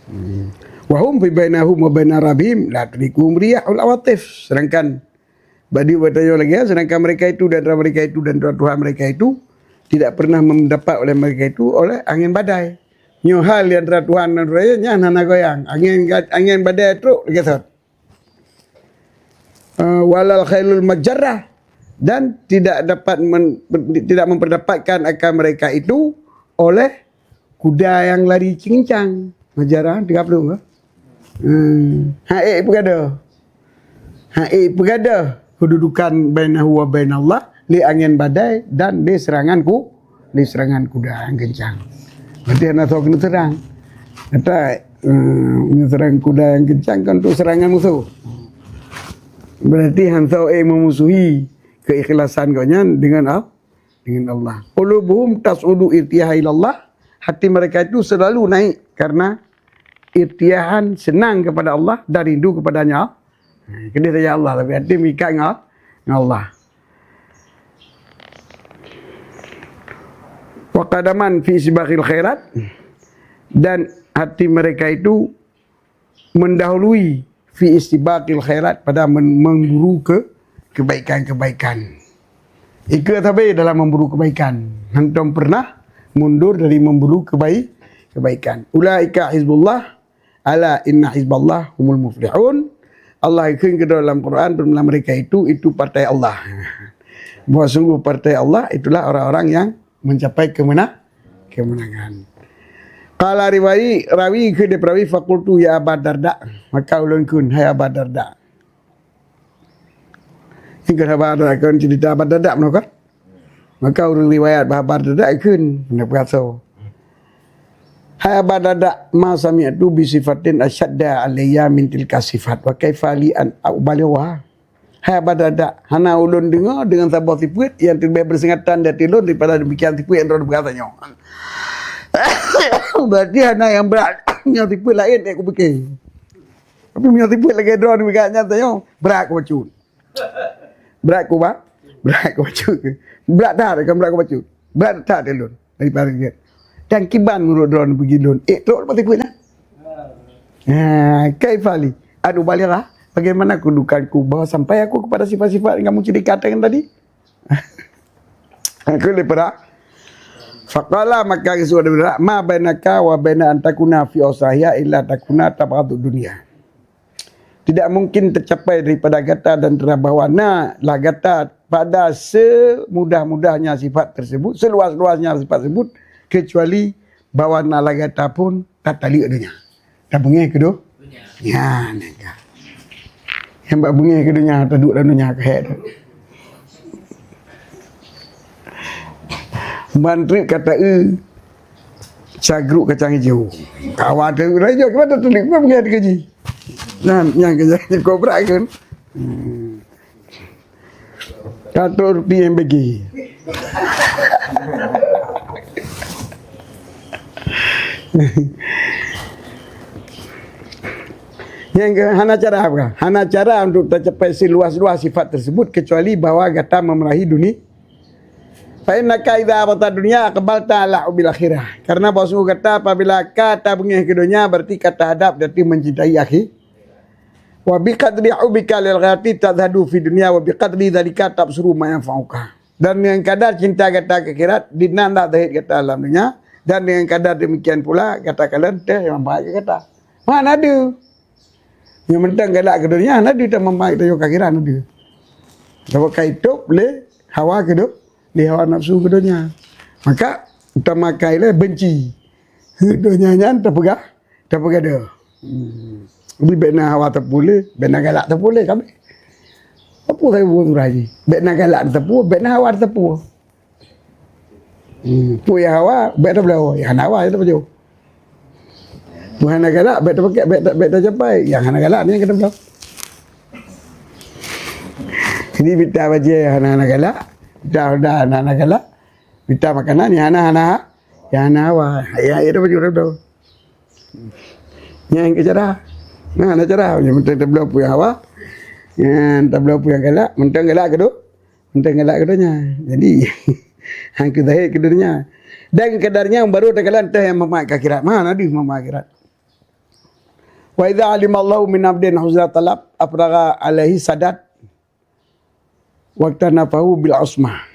Hmm. Wa hum fi bainahum wa baina rabbihim la tudrikuhum riyahul awatif. Sedangkan badi batanya lagi, sedangkan mereka itu dan antara mereka itu dan antara Tuhan mereka itu tidak pernah mendapat oleh mereka itu oleh angin badai. Nyoe hal di antara Tuhan dan rakyat nyan hana goyang. Angin ga-, angin badai trok lagi sot. Eh, walal khailul majarrah, dan tidak dapat men-, tidak memperdapatkan akan mereka itu oleh kuda yang lari cincang. Majarrah tiga puluh ke? Hmm. Hai peugada. Hai peugada kedudukan bainahu wa bainallah, lé angin badai dan lé serangan ku-, lé serangan kuda yang kencang. Berarti hana soe keuneuk serang. Kata, eh, meunyoe serang kuda yang kencang kan untuk serangan musuh. Berarti hana soe memusuhi keikhlasan gobnyan dengan Al-, dengan Allah. Qulubuhum tas'udu irtiyaha ilallah, hati mereka itu selalu naik karena irtiyahan, senang kepada Allah dan rindu kepadanya. Kedeh saja Allah, tapi hati meuikat dengan, dengan Allah. Wa qadaman fi istibakhil khairat, dan hati mereka itu mendahului fi istibaqil khairat, pada men-, memburu ke kebaikan-kebaikan. Ikeu sabe dalam memburu kebaikan. Hantom pernah mundur dari memburu kebai-, kebaikan. Ulaika hizbullah, ala inna hizballah humul muflihun. Allah ikheun keudroe dalam Quran, firman mereka itu, itu partai Allah. Bahwa sungguh partai Allah itulah orang-orang yang mencapai kemena-, kemenangan. Qala riwayi, rawi keu di perawi, faqultu ya Aba Darda. Maka ulôn kheun, "Hai Aba Darda." Ini kan Aba Darda, kan cerita Aba Darda meunoe kan? Maka ureuëng riwayat bak Aba Darda kheun, hana peuraso. "Hai Aba Darda, ma sami'tu bi sifatin asyadda alayya min tilka sifat. Wa kaifa li an ubaligha?" Hai Aba Darda, hana ulôn deungoe deungon saboh sifeuet nyang leubeh beusingatan di ateueh lôn daripada demikian sifeuet nyang droeneuh peugah tanyoe. Berarti hana nyang brat, nyang sifeuet laén ék kupike. Tapi meunyoe sifeuet lagée droeneuh peugah nyan tanyoe, brat kubacut. Brat kuba-, brat kubacut. Brat that, kon brat kubacut. Brat that di lôn. Daripada dia. Dan kiban meunurot droeneuh bagi lôn. Eh, trok leupah sifeuet nyan. Ha, kaifa li an ubaligha, bagaimana kedudukanku bahwa sampai aku kepada sifat-sifat yang kamu ceritakan tadi? Aku lé perak. Faqala, maka geuseuôt lé perak, "Ma bainaka wa baina an takuna fi awsahiha illa takuna tabghadud dunya." Tidak mungkin tercapai daripada gata dan terhadap bahwa na lah gata pada semudah-mudahnya sifat tersebut, seluas-luasnya sifat tersebut, kecuali bahwa na lah gata pun tataleuek donya. Tabeungéh keu do-, nyan ka. Nyang bak beungéh keu donya, taduek lam donya ka hék. Ban treuk ka taeu, cagruk kacang ijo. Kawa taeu lah ijo, kiban tataleuek, kiban beungéh teuka jih. Nyan, nyan keuh nyang kobra kan. Hmm. Kantor P M B G. Nyang keu-, hana cara apa? Hana cara untuk tacapai siluas-luas sifat tersebut kecuali bahwa gata memerahi duni-, fa innaka idza abata dunya aqbalta ala hubbil akhirah. Karena bahwa sungguh gata apabila ka tabeungéh keu donya, berarti ka tahadap di ateueh mencintai akhi-, wa biqadri hubbika lil akhirati tazhadu fi dunya wa biqadri dzalika tabsuru ma yanfa'uka. Dan dengan kadar cinta gata keu akhirat, dinan dak zahid gata lam dunya, dan dengan kadar demikian pula gata kalon teuh nyang manfaat keu gata. Mana ada? Nyang mantong galak keu donya, hana deuh tamah mak tayue keu akhirat hana deuh. Sabab ka itôb lé hawa keu do-, lé hawa nafsu keu donya. Maka utama kai lé benci. Keu donya nyan tapeugah, tapeugah deuh. Hmm. Jadi bèk na hawa teupeu lé, bèk na galak teupeu lé kabeh. Apa saya buang raji? Bèk na galak teupeu, bèk na hawa teupeu. Hmm, peue nyang hawa, bèk tabloe, nyang hana hawa, bèk tapajoh. Peue hana galak, bèk tapakèk, bèk ta-, bèk tacapai, nyang hana galak nyan ka tabloe. Jadi mita bajèe nyang hana, hana galak, mita honda hana, hana galak, mita makanan nyang hana, hana, nyang hana hawa, ya, ya tapajoh, tabloe. Nyan keu cara. Nah, na cara, nyang mantong tabloe peue nyang hawa, nyan tabloe peue nyang galak, mantong galak keu do-, Mantong galak keu donya. Jadi, han keu zahid keu donya. Dan keu kadar nyan baru takalon teuh nyang manfaat keu akhirat. Ma na deuh manfaat akhirat. Wa idza alimallahu min abdin husna talab afragha alaihi sadad wa tanafahu bil usma.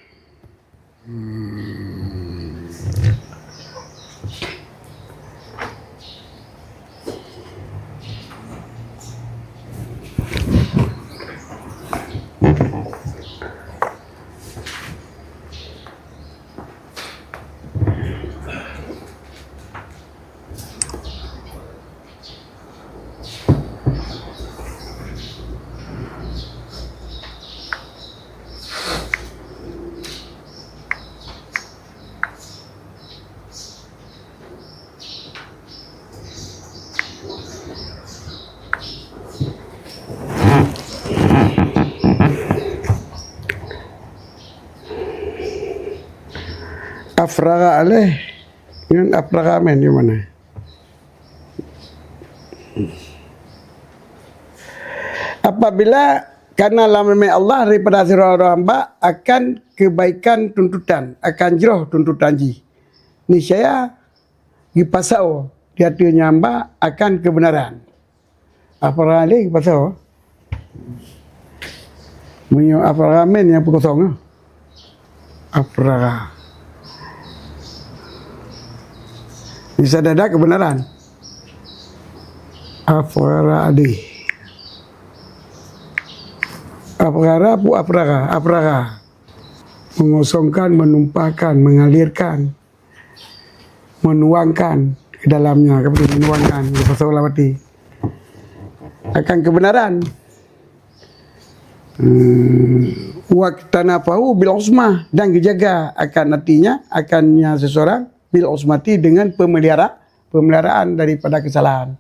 Afragha alaih ngon afragha min di mana? Apabila kana lam rahamé Allah daripada sidroe-droe hamba akan kebaikan tuntutan, akan jroh tuntutan jih. Niscaya geupasoe di ateueh nyan hamba akan keubeunaran. Afragha lé geupasoe. Meunyoe afragha min nyang peukosong, afragha. Bisa dada keubeunaran. Afragha lé. Afragha pu afragha, afragha. Mengosongkan, menumpahkan, mengalirkan. Menuangkan ke dalamnya, ke betul, menuangkan, ke pasal lawati. Akan kebenaran. Hmm, waktanafahu bil usmah, dan dijaga akan hatinya, akannya seseorang, bil usmati, dengan pemelihara, pemeliharaan daripada kesalahan.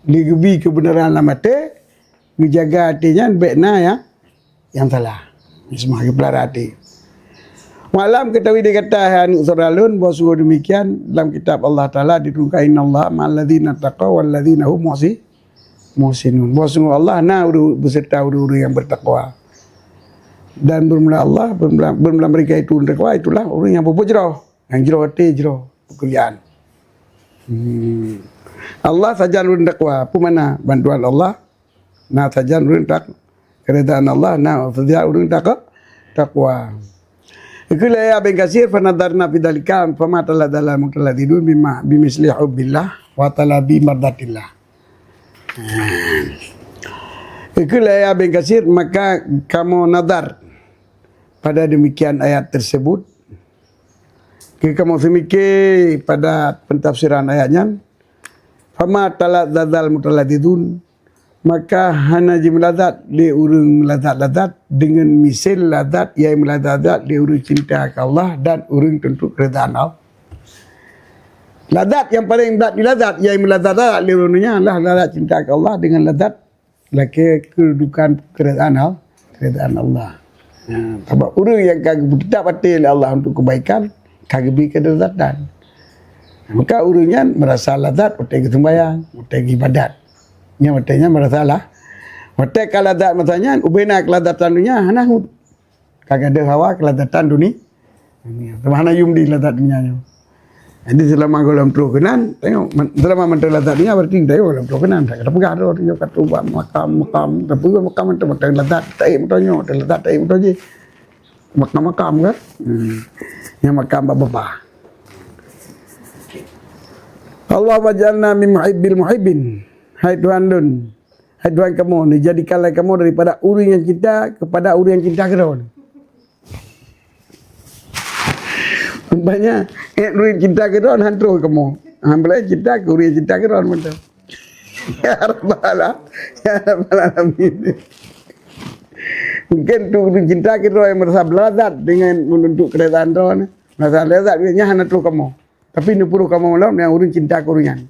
Digeubi kebenaran lam até, geujaga até nyan bèk na nyang, nyang salah. Ismah geupeulara até. Wa'lam, ketahui deh gata, hai aneuk syedara lôn, bahwa sungguh demikian lam kitab Allah Taala diturunkan, "Innallaha ma'al ladzina taqaw wal ladzina hum muhsi-, muhsinun." Bahwa sungguh Allah na ureueng, beserta ureueng-ureueng nyang bertakwa. Dan bermula Allah, bermula, bermula mereka itu takwa, itulah ureueng nyang berbuat jroh. Nyang jroh até, jroh pekerjaan. Hmm. Allah sajan ureueng takwa. Apa makna bantuan Allah? Na sajan ureueng tak-, keridaan Allah, na sajan ureueng tak-, takwa. Qala Yahya bin Katsir, "Fa nadharna fi dzalika, fama taladzdzal mutaladzidzun bima, bimitsli hubbillah wa talabi mardatillah." Qala Yahya bin Katsir, maka kamoe nazar pada demikian ayat tersebut. Keu kamoe seumike pada pentafsiran ayat nyan, "Fama taladzdzal mutaladzidzun," maka hana jimeulazat lé ureueng meulazat-lazat deungon miseue lazat nyang meulazat-lazat lé ureueng cinta keu Allah dan ureueng tuntut keuridaan Allah. Lazat nyang paleng brat jilazat nyang meulazat-lazat lé ureueng nyan adalah lazat cinta keu Allah deungon lazat lakée keududukan keuridaan Al-, keuridaan Allah. Ha, sabab ureueng nyang ka geupeuteutap até lé Allah untuk keubaikan, ka geubri keulezatan. Maka ureueng nyan meurasa lazat watée geuseumbahyang, watée geuibadat. Nyang watèe nyan meurasa lah. Watèe ka lazat masa nyan, ubena keulazatan dunia, hana ngut. Ka gadôh hawa keulazatan duni-, dunia. Teuma hana yum di lazat dunia nyoe. Jadi, seulama gohlom troh keunan, tengok, man-, seulama mantong lazat dunia, berarti tengok gohlom troh keunan. Tak kata peugah tu, tengok kat tu, buat makam, makam, tapi buat makam mantong, mantong lazat, taék mantong nyoe, mantong lazat, taék mantong jih. Makam-makam kan? Hmm. Nyang makam bak-bak. Allahumma ij'alna min muhibbil muhibbin. Hai Tuhan lôn, hai Tuhan kamoe, jadikanlah kamoe daripada ureuëng nyang cinta kepada ureuëng nyang cinta keudroe. Umpamanya, eh, ureuëng cinta keudroe, han troh kamoe. Han boleh cinta keu ureuëng cinta keudroe, beutôi. Ya Rabbal, ya Rabbal Alamin. Mungkin tu ureuëng cinta keudroe nyang meurasa beulazat dengan meununtuk keureudahan droe nyan. Meurasa lazat nyan hana troh kamoe. Tapi neupuruh kamoe lom nyang ureuëng cinta keu ureuëng nyan.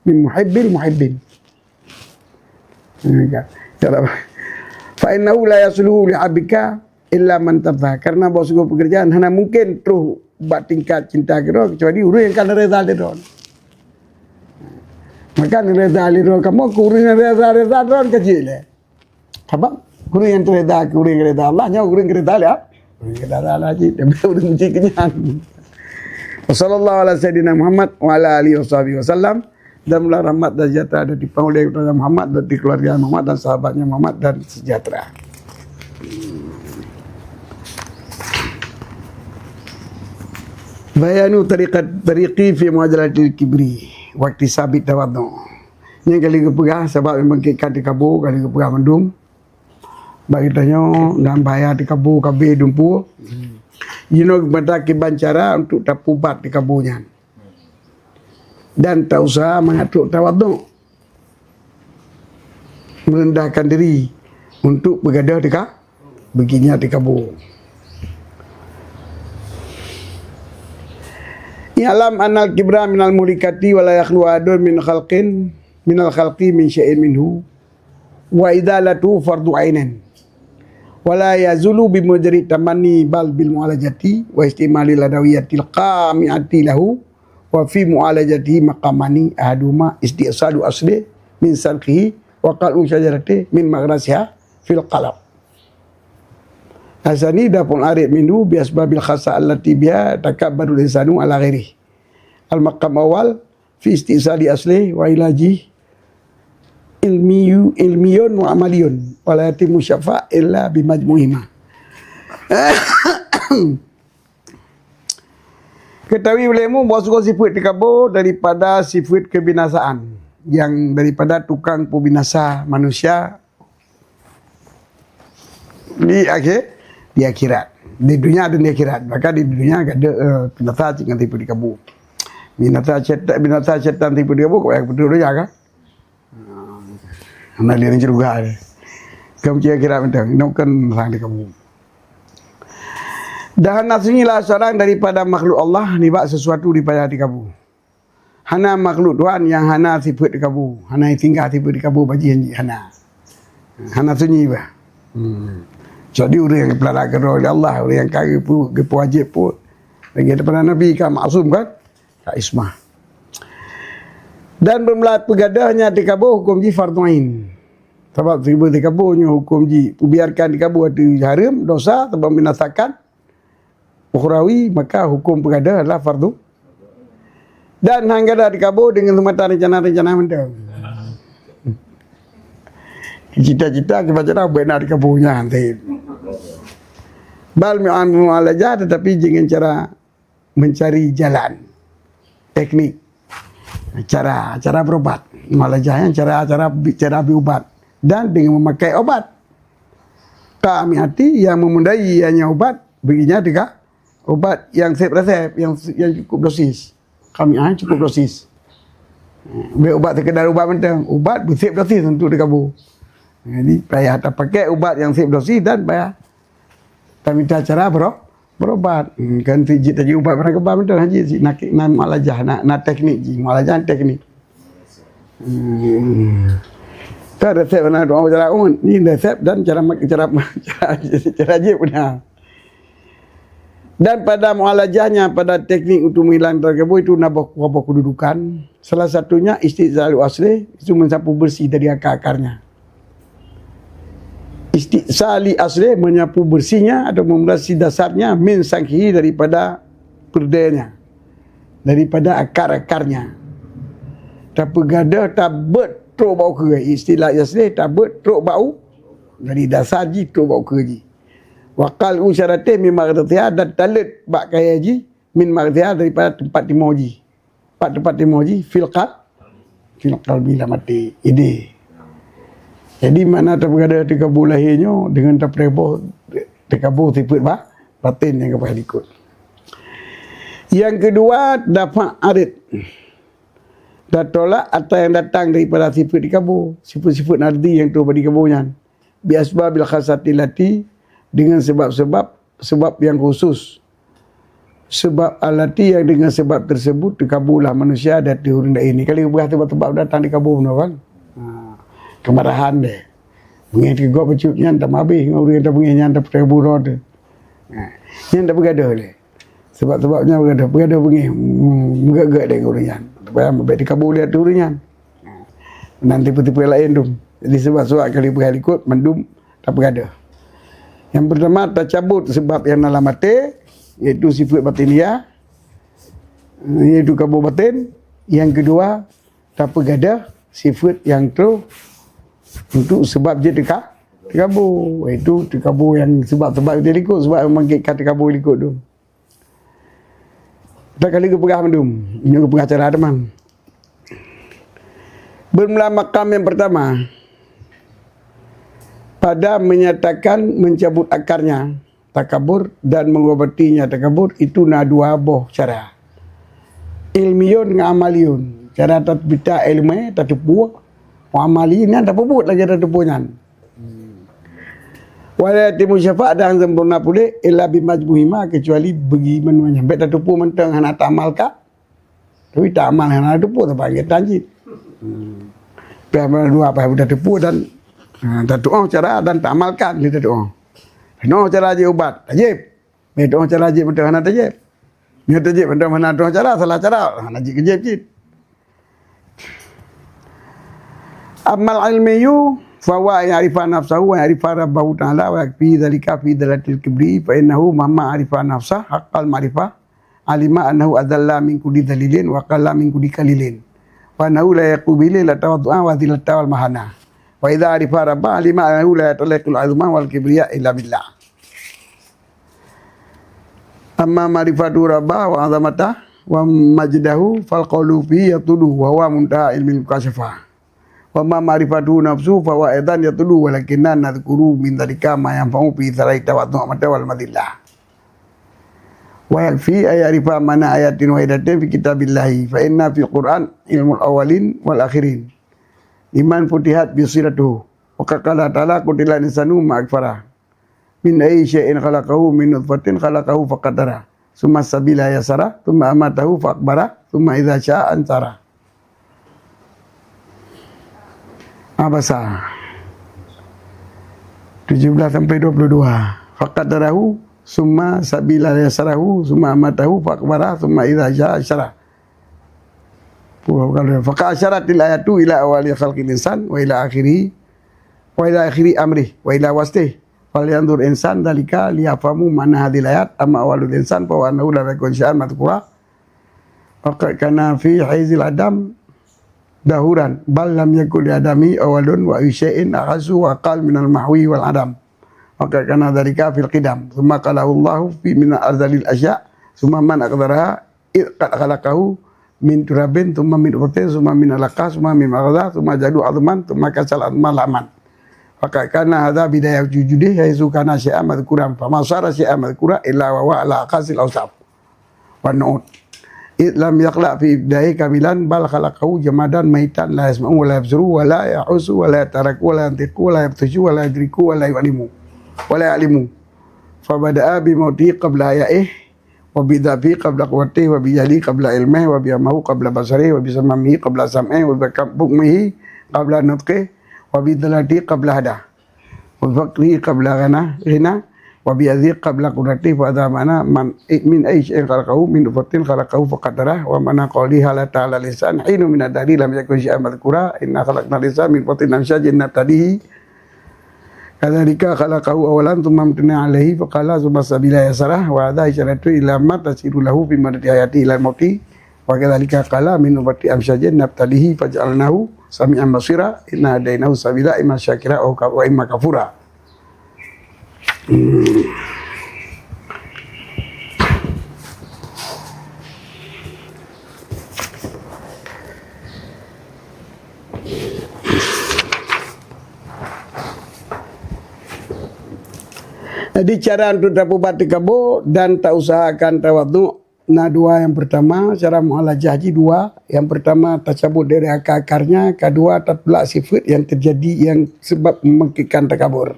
Min muhibbil muhibbin. Fa innahu la yasluhu li abika illa man tabta. Karena bahwa sungguh pekerjaan hana mungkin troh bak tingkat cinta keudroe kecuali ureuëng nyang ka reda lé droe. Maka reda lé droe kamoe keu ureuëng nyang reda-reda droe ka jeuet lé. Sabab ureuëng nyang reda keu ureuëng reda Allah nyoe ureuëng reda lé, ureuëng reda Allah jih, tapi ureuëng jih keunyan. Wa sallallahu ala sayyidina Muhammad wa ala alihi wa sahbihi wasallam. Dan mula rahmat dan sejahtera dari penghulu kepada Muhammad dan di keluarga Muhammad dan sahabatnya Muhammad dan sejahtera. Bayanu tariqat tariqi fi muajalatil kibri wa iktisabi tawadhu. Nyang kali geupeugah sabab memang ka teukabu, kali geupeugah mandum. Bagi tanyoe dan bahaya teukabu kabeh dumpu. Jinoe geumata kiban cara untuk tapubat teukabu nyan. Dan tausaha mangat trok tawadhu. Meurendahkan diri untuk peugadôh teuka, beuginya teukabu. I'lam annal kibra minal muhlikati wa la yakhlu ahadun min khalqin, minal khalqi min syai'in minhu. Wa izalatu fardu ainin. Wa la yazulu bi mujarradi tamanni bal bil mu'alajati wa isti'malil adawiyatil qami'ati lahu wa fi mu'alajatihi maqamani ahaduhuma isti'salu asli min sarqihi wa qal'u syajarati min maghrasiha fil qalb. Asani daf'ul arif minhu bi asbabil khassa allati biha takabbarul insanu ala ghairihi. Al maqam awal fi isti'sali asli wa ilaji ilmiyu, ilmiyun wa amaliyun wa la yatimu syafa illa bi majmu'ihima. Ketahui olehmu bahwa segala sifat teukabu daripada sifat kebinasaan, yang daripada tukang pembinasa manusia di akhir, di akhirat. Di dunia dan di akhirat. Maka di dunia ada, eh, binasa cit ngon sifat teukabu. Binasa syaitan, binasa syaitan sifat teukabu, kau yang betul ya kan? Hana lé syeuruga. Kamu cek akhirat mantong, nyoe kan sang di kamu. Dan hana sunyilah seorang daripada makhluk Allah nibak sesuatu daripada di kamu. Hana makhluk Tuhan nyang hana sifat di kamu, hana singgah sifat di kamu bagi janji hana. Hana sunyi bah. Hmm. Jadi ureuëng nyang peulala keudroe lé Allah, ureuëng nyang ka geupeu-, geupeuwajéb pun. Lagi daripada Nabi ka maksum kan? Ka ismah. Dan beumula peugadôh nyan teukabu huköm jih fardhu ain. Sabab seubeuna teukabu nyoe huköm jih, peubiarkan teukabu ateueh hareuem, dosa, sabab membinasakan ukhrawi, maka huköm peugadôh adalah fardhu. Dan han gadôh teukabu deungon seumata rencana-rencana mantong. Cita-cita kiban cara beuna teukabu nyan, Bal mu'alajah, tetapi dengan cara mencari jalan, teknik, cara, cara berobat. Mualajah nyan cara, cara bi-, cara bi ubat dan dengan memakai obat. Kami hati yang memadai hanya obat, berinya tiga obat yang sep resep, yang, yang cukup dosis. Kami ah cukup dosis. Beu ubat sekedar ubat mantong, ubat beusep dosis untuk dikabu. Jadi payah tapakai ubat yang sep dosis dan payah taminta cara bero-, berobat. Hmm, kan si jit tadi ubat barang kebal betul haji si nak, nak mualajah, nak, nak teknik ji, mualajah teknik. Hmm. Kan resep mana doa cara un, ni resep dan cara mak-, cara, cara, cara jit benar. Dan pada mu'alajahnya, pada teknik untuk menghilangkan takabur itu na boh, boh kedudukan. Salah satunya isti'salu aslih, itu menyapu bersih dari akar-akarnya. Isti'sali aslih, menyapu bersihnya atau membersih dasarnya, min sangkihi, daripada perdanya, daripada akar-akarnya. Tapeugadôh, tabeuet trok bak ukeue. Istilah aslih, tabeuet trok bak u-, dari dasar jih trok bak ukeue jih. Wa qal'u syaratih min maghrasiha, dan taleuet bak kayèe jih, min maghrasiha, daripada teumpat timoh jih. Pat teumpat timoh jih, fil qal-, fil qalbi, lam até, idéh. Jadi makna tapeugadôh takabur lahé nyoe deungon tapeureubôh takabur sifeuet ba-, batén nyang ka peuhah likot. Nyang keudua, dafa' arid. Tatolak atra nyang datang daripada sifeuet takabur, sifeuet-sifeuet ardi nyang troh bak takabur nyan. Bi asbabil khassati lati, dengan sebab-sebab, sebab yang khusus. Sebab allati, yang dengan sebab tersebut, takabur lah manusia di ateueh ureueng laén. Ka lheueh peugah sebab-sebab datang takabur bunoe kan? Ha, keumarahan deh. Beungéh teuh gob bacut nyan, tameuhabéh ngon ureueng nyang tabeungéh nyan, tapeutakabur droe teuh. Ha, nyan tapeugadôh lé. Sebab-sebab nyan peugadôh, peugadôh beungéh, hmm, meugét-gét lé ureueng nyan. Supaya bèk takabur lé ateueh ureueng nyan. Dan tipe-tipe laén dum. Jadi sebab-sebab ka lheueh peuhah likot mandum tapeugadôh. Nyang peurtama, tacabot sebab nyang na lam até, yaitu sifeuet batiniah, yaitu takabur batén. Nyang keudua, tapeugadôh sifeuet nyang troh untuk sebab jeuet teuka-, takabur, yaitu takabur nyang sebab-sebab di likot, sebab nyang membangkitkan takabur likot tu. Ka lheueh geupeugah mandum, nyoe geupeugah cara teuma. Bermula makam yang pertama, pada menyatakan mencabut akarnya takabur dan mengobatinya takabur, itu na dua boh cara. Ilmiyun ngon amaliyun. Cara tapeubuet ilmu, tateupeue, wa amali nyan tapeubuet lagèe tateupeue nyan. Wa la yatimu syafa', dan sempurna puléh, illa bimajmu'ihima, kecuali bagi mandum nyan. Bèk tateupeue mantong hana taamalkan. Tapi taamal hana tateupeue, tapi panggil tanjid. Hmm. Pih mana dua apa yang tateupeue dan, ha, tatu'oh cara dan taamalkan dia tatu'oh. Tatu'oh cara jép ubat, tajép. Bèk tatu'oh cara jép mantong hana tajép. Nyoe tajép mantong hana tatu'oh cara, salah cara, hana jép keu jép cit. Ammal ilmiyu, fahuwa an ya'rifa nafsahu wa ya'rifa Rabbahu ta'ala, wa yakfi dzalika fi dzalatil kibri, fa innahu mahma 'arifa nafsah haqqal ma'rifah, alima annahu adzalla min kulli dzalilin wa aqalla min kulli qalilin, wa annahu la yaqu bihi la tawaddu'a wa dzillata wal mahana. Wa idza 'arifa Rabbah, alima annahu la yataliqul 'azma wal kibriya illa billah. Amma ma'rifatu Rabbah wa 'azamatahu wa majdahu, fal qawlu fihi yatulu, wa huwa muntaha ilmil mukasyafah. Wa amma ma'rifatu nafsu, fa huwa aidan yatulu, walakinna nadhkuru min dzalika ma yanfa'u fi dzalika tawaddu' mata wal madillah. Wa yakfi an ya'rifa ma'na ayatin wahidatin fi kitabillahi, fa inna fil Qur'an ilmul awwalin wal akhirin, liman futihat basiratuhu. Wa qad qala ta'ala, "Qutilal insanu ma akfarah." Min ayyi syai'in khalaqahu, min nutfatin khalaqahu faqaddara, tsumma sabila yassara, tsumma amatahu fa aqbara, tsumma idza sya'a ansyara. Abasa. Tujuh belas sampai dua puluh dua. Faqaddarahu, tsumma sabila yassarahu, tsumma amatahu fa aqbara, tsumma idza sya'a ansyara. Puluh kali. Faqad asyarat al-ayatu ila awwali khalqil insan wa ila akhirih, wa ila akhiri amrih, wa ila wasatih. Falyanzur insan dzalika liyafhamu ma'na hadzihil ayat, amma awwalul insan fa huwa annahu lam yakun syai'an madzkura. Wa qad kana fi haizil adam dahuran, bal lam yakun li adami awwalun wa ayyu syai'in akhassu wa aqall minal mahwi wal adam. Wa qad kana dzalika fil qidam. Tsumma qalahu Allahu fi min azalil asya', tsumma man aqdaraha id qad khalaqahu min turabin, tsumma min nutfatin, tsumma min alaqah, tsumma min mudghah, tsumma ja'alahu 'idhaman, tsumma kasal 'idhama lahman. Faqad kana hadza bidayata wujudih, haitsu kana syai'an madzkuran, fama shara syai'an madzkura illa wa huwa ala akhassil awsaf wan nu'ut. Id lam yakhluq fi ibtidaihi kamilan, bal khalaqahu jamadan maitan la yasma'u wa la yabsuru wa la yahussu wa la yataharaku wa la yantiqu wa la yabtishu wa la yudriku wa la yu'limu, wa la ya'lamu. Fabada'a bi mauti qabla hayaihi, wa bi dha'fi qabla quwwatihi, wa bi jahli qabla ilmihi, wa bi amahu qabla basarihi, wa bi samamihi qabla sam'ihi, wa bi bukmihi qabla nutqihi, wa bi dhalalatihi qabla huda, wa bi faqrihi qabla ghina, ghina, Wa bi yadihi qabla qudratihi, fa hadza ma'na man, min ayyi syai'in khalaqahu, min nutfatin khalaqahu faqaddarah, wa ma'na qawlihi ta'ala lisan, hinun minad dahri lam yakun syai'an madhkura, inna khalaqnal insana min nutfatin amsyajin nabtalihi, kadzalika khalaqahu awwalan tsumma amtanna alaihi faqala tsumma sabila yasarah, wa hadza isyaratun ila ma tasiru lahu fi madati hayati ilal mauti, wa kadzalika qala min nutfatin amsyajin nabtalihi faja'alnahu sami'an basira, inna hadainahu sabila imma syakira wa ka-, wa imma kafura. Hmm. Jadi, cara untuk tapubat takabur dan tausahakan tawadhu na dua. Yang pertama, cara mu'alajah jih dua. Yang pertama, tacabut dari akar-akarnya. Kedua, tatulak sifat yang terjadi yang sebab membangkitkan takabur.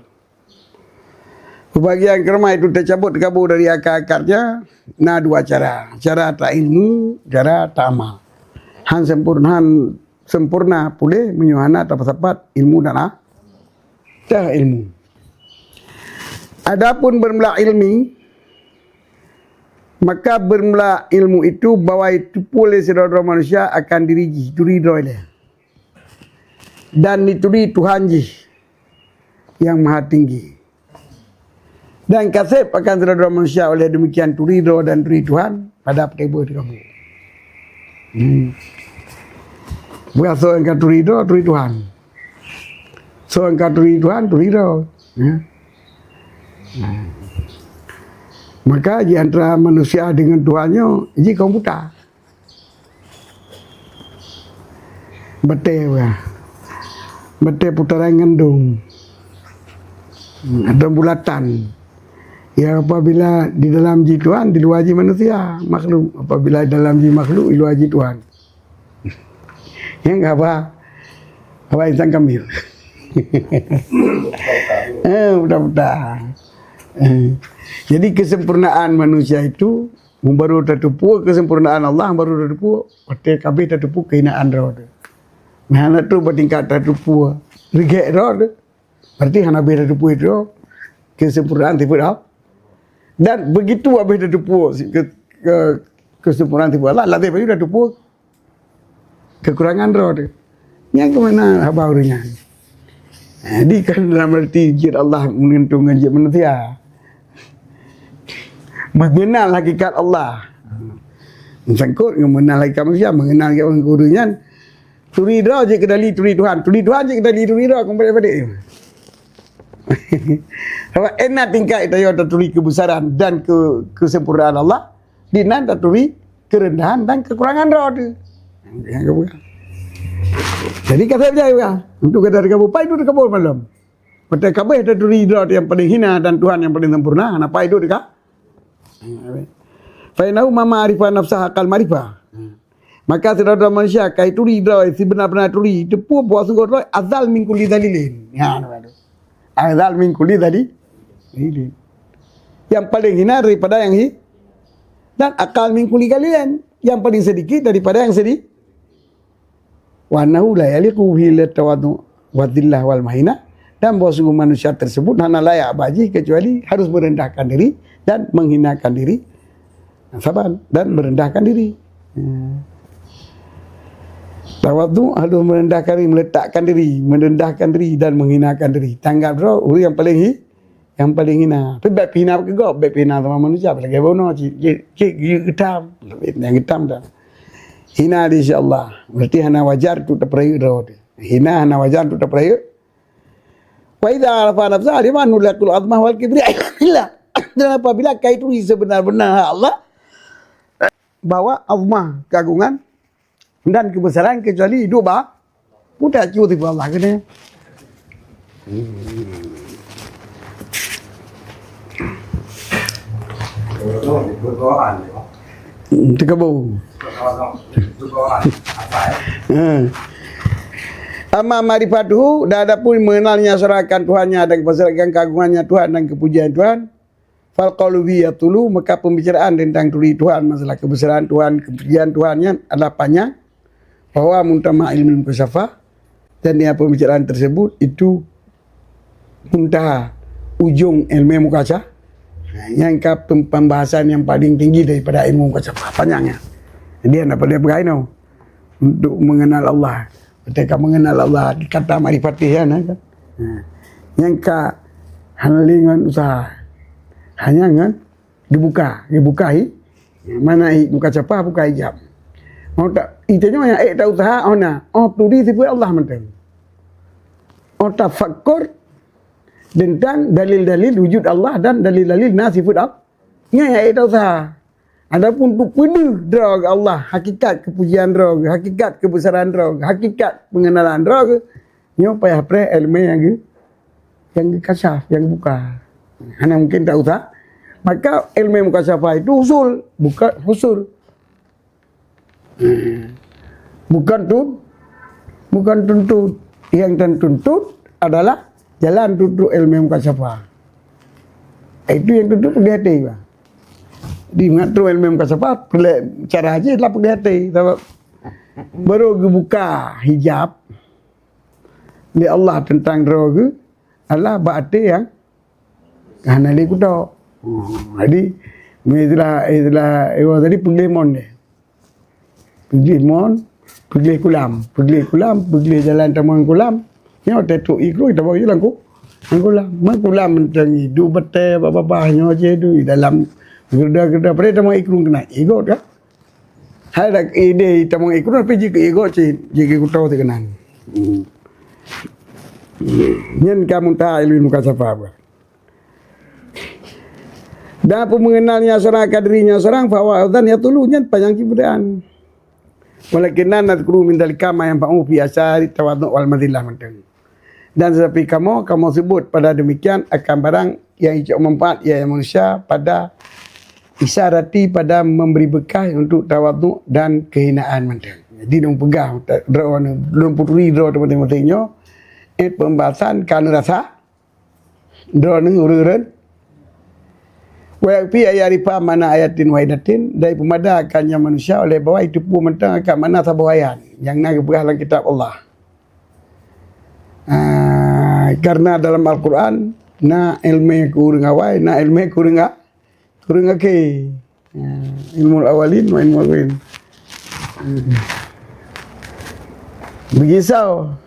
Peubagian keureumaih itu tacabut takabur dari akar-akarnya na dua cara. Cara tailmu, cara taamal. Han sempurna, han sempurna puléh meunyoe hana tapeusapat ilmu dan a-, tailmu. Adapun bermula ilmi, maka bermula ilmu itu bahwa itu puléh sidroe-droe manusia akan diri jih, turi droe lé. Dan dituri Tuhan jih Yang Maha Tinggi. Dan kaseb akan sidroe-droe manusia oleh demikian turi droe dan turi Tuhan pada peuteubeuh takabur. Hmm. Bukan soe nyang ka turi droe, turi Tuhan. Soe nyang ka turi Tuhan, turi droe. Ya. Nah. Maka di antara manusia dengan Tuhan nyoe, jih komputer. Batée, wah. Batée putaran gandum. Hmm, atau bulatan. Ya, apabila di dalam jih Tuhan, di luwa jih manusia, makhluk. Apabila di dalam jih makhluk, di luwa jih Tuhan. Ya, enggak apa. Apa insan kamil. Eh, mudah-mudahan. Eh. Jadi kesempurnaan manusia itu, baru tateupeue kesempurnaan Allah, baru tateupeue, watée ka abéh tateupeue kehinaan droe teuh. Nah, hana troh bak tingkat tateupeue reugét droe teuh. Berarti hana abéh tateupeue droe kesempurnaan sifat Allah. Dan begitu abéh tateupeue si-, ke, ke, kesempurnaan sifat Allah, lazem bacut tateupeue kekurangan droe teuh. Nyan keuh makna haba ureuëng nyan. Jadi, kan dalam arti jeuet Allah meugantung ngon jeuet manusia. Mengenal hakikat Allah. Meusangkot ngon mengenal hakikat manusia, mengenal hakikat ureuëng nyan. Turi droe jeuet keudali turi Tuhan. Turi Tuhan jeuet keudali turi droe, keumbali padé. Sabab na tingkat tayoe taturi keubeusaran dan ke-, keusempurnaan Allah, di nan taturi keureundahan dan keukurangan droe teuh. Nyang keubeusaran. Jadi, ka seb jai, untuk gata takabur, pai duek takabur malam. Watée ka abéh taturi droe nyang paleng hina dan Tuhan nyang paleng sempurna, hana pai duek teuka. Fa innahu man 'arafa nafsahu haqqal ma'rifah. Maka sidroe-droe manusia ka ituri droe sibeuna-beuna turi, teupeu bahwa sunggoh droe azal min kulli dzalilin. Ya, azal min kulli dzali-, dzalilin. Nyang paleng hina daripada nyang hi-, dan aqall min kulli qalilin, nyang paleng seudikit daripada nyang seudi-, wa annahu la yaliqu bihi illa tawadhu wa dzillah wal mahina, dan bahwa sungguh manusia tersebut hana layak bak jih kecuali harus merendahkan diri dan menghinakan diri, saban, dan merendahkan diri. Ya. Tawadhu harus merendahkan diri, meletakkan diri, merendahkan diri dan menghinakan diri. Tanggap droe ureuëng nyang paleng hi-, nyang paleng hina. Tapi bék pihina keu gob, bék pihina sama manusia, lagée bunoe cit, cit, cit geutam. Nyang geutam dah. Hina di sisi Allah. Berarti hana wajar untuk tapeurayeuk droe teuh. Hina hana wajar untuk tapeurayeuk. Wa idza arafa nafsahu 'arifal mulkul azmah wal kibriya lillah. Dan apabila ka ituri sebenar-benar hak Allah, bahwa azmah, keagungan, dan keubeusaran kecuali duek ba-, buta cu tipu Allah keunoe. Hmm, teukeubô. Hmm. Amma ma'rifatuhu, dan adapun mengenalnya secara akan Tuhannya dan keubeusaran keagungannya Tuhan dan kepujian Tuhan, fal qaulu bihi yatulu, maka pembicaraan tentang turi Tuhan, masalah keubeusaran Tuhan, kepujian Tuhan nyan adalah panjang, bahwa muntama ilmu mukasyafah, dan dengan pembicaraan tersebut itu muntaha ujung ilmu mukasya-, Ha, nyang ka pem-, pembahasan yang paling tinggi daripada ilmu mukasyafah. Panjang ya. Jadi, hana peureulèe peugah inoe. Untuk mengenal Allah. Ketika mengenal Allah, kata makrifatih ya, nah, kan? Ha. Nyang ka hana lé ngon usaha. Hanya ngon dibuka, dibuka hi. Mana hi, mukasyafah buka hijab. Mau tak, itu nyoe nyang ék ta usaha, oh na, oh turi sifat Allah mantong. Oh tafakkur tentang dalil-dalil wujud Allah dan dalil-dalil na sifat Allah. Nyan nyang ék ta usaha. Adapun untuk peudeuh droe geuh Allah, hakikat keupujian droe geuh, hakikat keubesaran droe geuh, hakikat pengenalan droe geuh, nyoe payah preh ilmu nyang geu-, nyang geukasyaf, nyang geubuka. Hana mungkin ta usaha. Maka ilmu mukasyafah itu usul, bukan husul. Bukan tu, bukan tuntut. Yang tertuntut adalah jalan tuntut ilmu mukasyafah. Itu yang tuntut peugah hati, bah. Di mengatur ilmu mukasyafah, peureulèe cara aja lah peugah hati. Sabab baru geubuka hijab lé Allah tentang droe geuh adalah bak até nyang hana lé kutok. Jadi, istilah, istilah, istilah tadi peugléh mon deh. Peugléh mon, peugléh kulam, peugléh kulam, peugléh jalan tamong kulam. Nyoe teutuk ikrung, tabang je lam ku-, lam kulam. Meukulam mantong idup batèe, babah-babah nyoe je idup dalam gerda-gerda. Padahai tamong ikrung keunan, igot kan? Hai dak idéh tamong ikrung, tapi jikeu igot cit, jikeu kuto teuh keunan. Hmm. Nyan ka muntaha ilmu mukasyafah. Dan peue meungenal nyan seurang, ka diri nyan seurang, fa huwa aidan yatulu, nyan panyang keubeudaan. Walakinna nadhkuru min dzalika ma yanfa'u fi asari tawadhu' wal madzillah mantong. Dan tetapi kamoe, kamoe sebut pada demikian akan barang yang icok manfaat ya manusia pada isyarati pada memberi bekas untuk tawadhu' dan kehinaan mantong. Jadi, lôn peugah droeneuh, lôn peuturi droe teuma-teuma nyoe, eh, pembahasan ka neurasa, droeneuh ureueng-ureueng. Wa yakfi an ya'rifa makna ayatin wahidatin, dan peumada akan nyan manusia oleh bahwa iteupeue mantong akan makna saboh ayat nyang na geupeugah lam kitab Allah. Ah, karena dalam Al-Quran na ilmu keu ureueng awai, na ilmu keu ureueng a-, ureueng akhé. Ya, ilmu awalin wa ilmu akhirin. Hmm. Beugisau.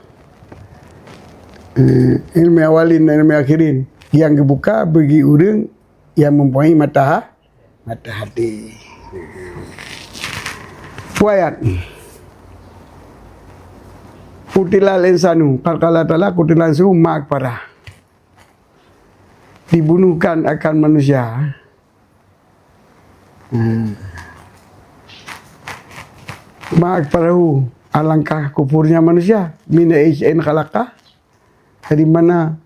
Eh, ilmu awalin dan ilmu akhirin. Yang geubuka bagi ureueng yang mempunyai mata ha-, mata hati. Puayat. Qutilal insanu, qad qala ta'ala, qutilal insanu ma akfarah. Dibunuhkan akan manusia. Hmm. Ma akfarahu, alangkah kufurnya manusia. Min ayyi syai'in khalaqah, dari mana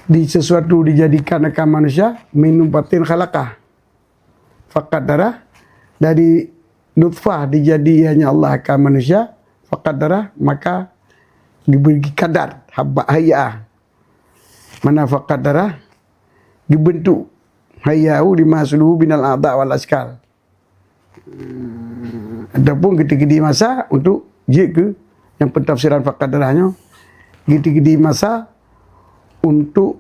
di sesuatu dijadikan akan manusia, min nutfatin khalaqah. Faqaddarah, dari nutfah dijadi hanya Allah akan manusia, faqaddarah, maka diberi kadar, habba hay'ah. Mana faqaddarah, dibentuk hay'ahu lima suluhu binal a'dha wal askal. Ataupun geutigedi masa untuk jeuet keu nyang pentafsiran faqaddarah nyoe, geutigedi masa untuk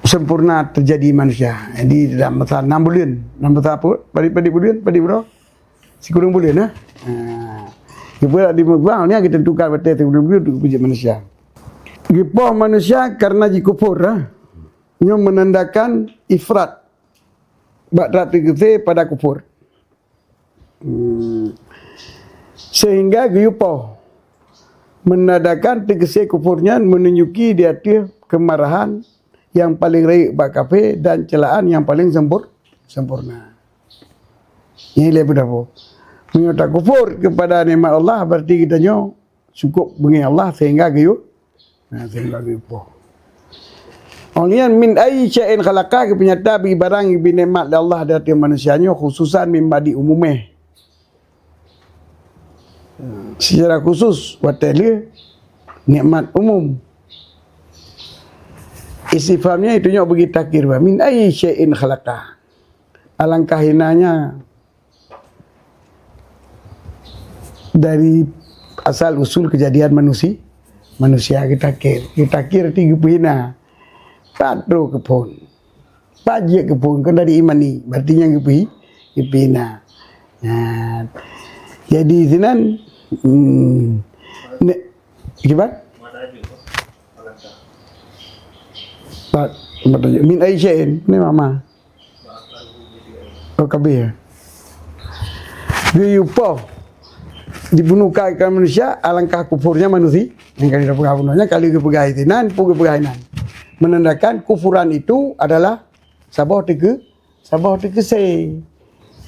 sempurna terjadi manusia. Jadi, dalam masa enam bulan, dalam masa apa? Padi, padi bulan, padi berapa? Sikureueng bulan, eh? Ha. Geupeugah di meuguang ni geutentukan watèe sikureueng bulan untuk peujeuet manusia. Geupoh manusia karena jikufur, eh? Nyoe menandakan ifrat. Bak that teukeusé pada kufur. Hmm. Sehingga geuyue poh menandakan teukeusé kufur nyan menunjuki di ateueh keumarahan nyang paleng rayeuk bak kafé dan ceulaan nyang paleng sempur-, sempurna. Nyan lé peue dah po. Meunyoe takufur kepada nikmat Allah, berarti geutanyoe cukup beungéh Allah sehingga geuyue, nah, sehingga geuyue poh. Óh lheueh nyan, min ayyi syai'in khalaqa, geupeunyata bagi barang geubri nikmat lé Allah di ateueh manusia nyoe, khususan min ba'di umumih. Secara khusus, watèe lheueh nikmat umum. Istifhamnya itu nyoe bagi takhir, bah, min ayyi syai'in khalaqa. Alangkah hinanya dari asal usul kejadian manusi-, manusia geutakir. Geutakir arti geupeuhina. Pat troh keu phon. Pat jeuet keu phon, kon dari imani. Berarti nyang geupi, geupi na. Nah, jadi sinan, hmm, ne-, kiban? Pat, pat jeuet. Min ai syai'in, ni mama. Oh, kabeh. Geuyue poh dibunuh keu manusia, alangkah kufurnya manusia. Nyang kali geupeugah bunoe, nyang kali geupeugah sinan, peue geupeugah inan. Menandakan kufuran itu adalah saboh teuke-, saboh teukeusé.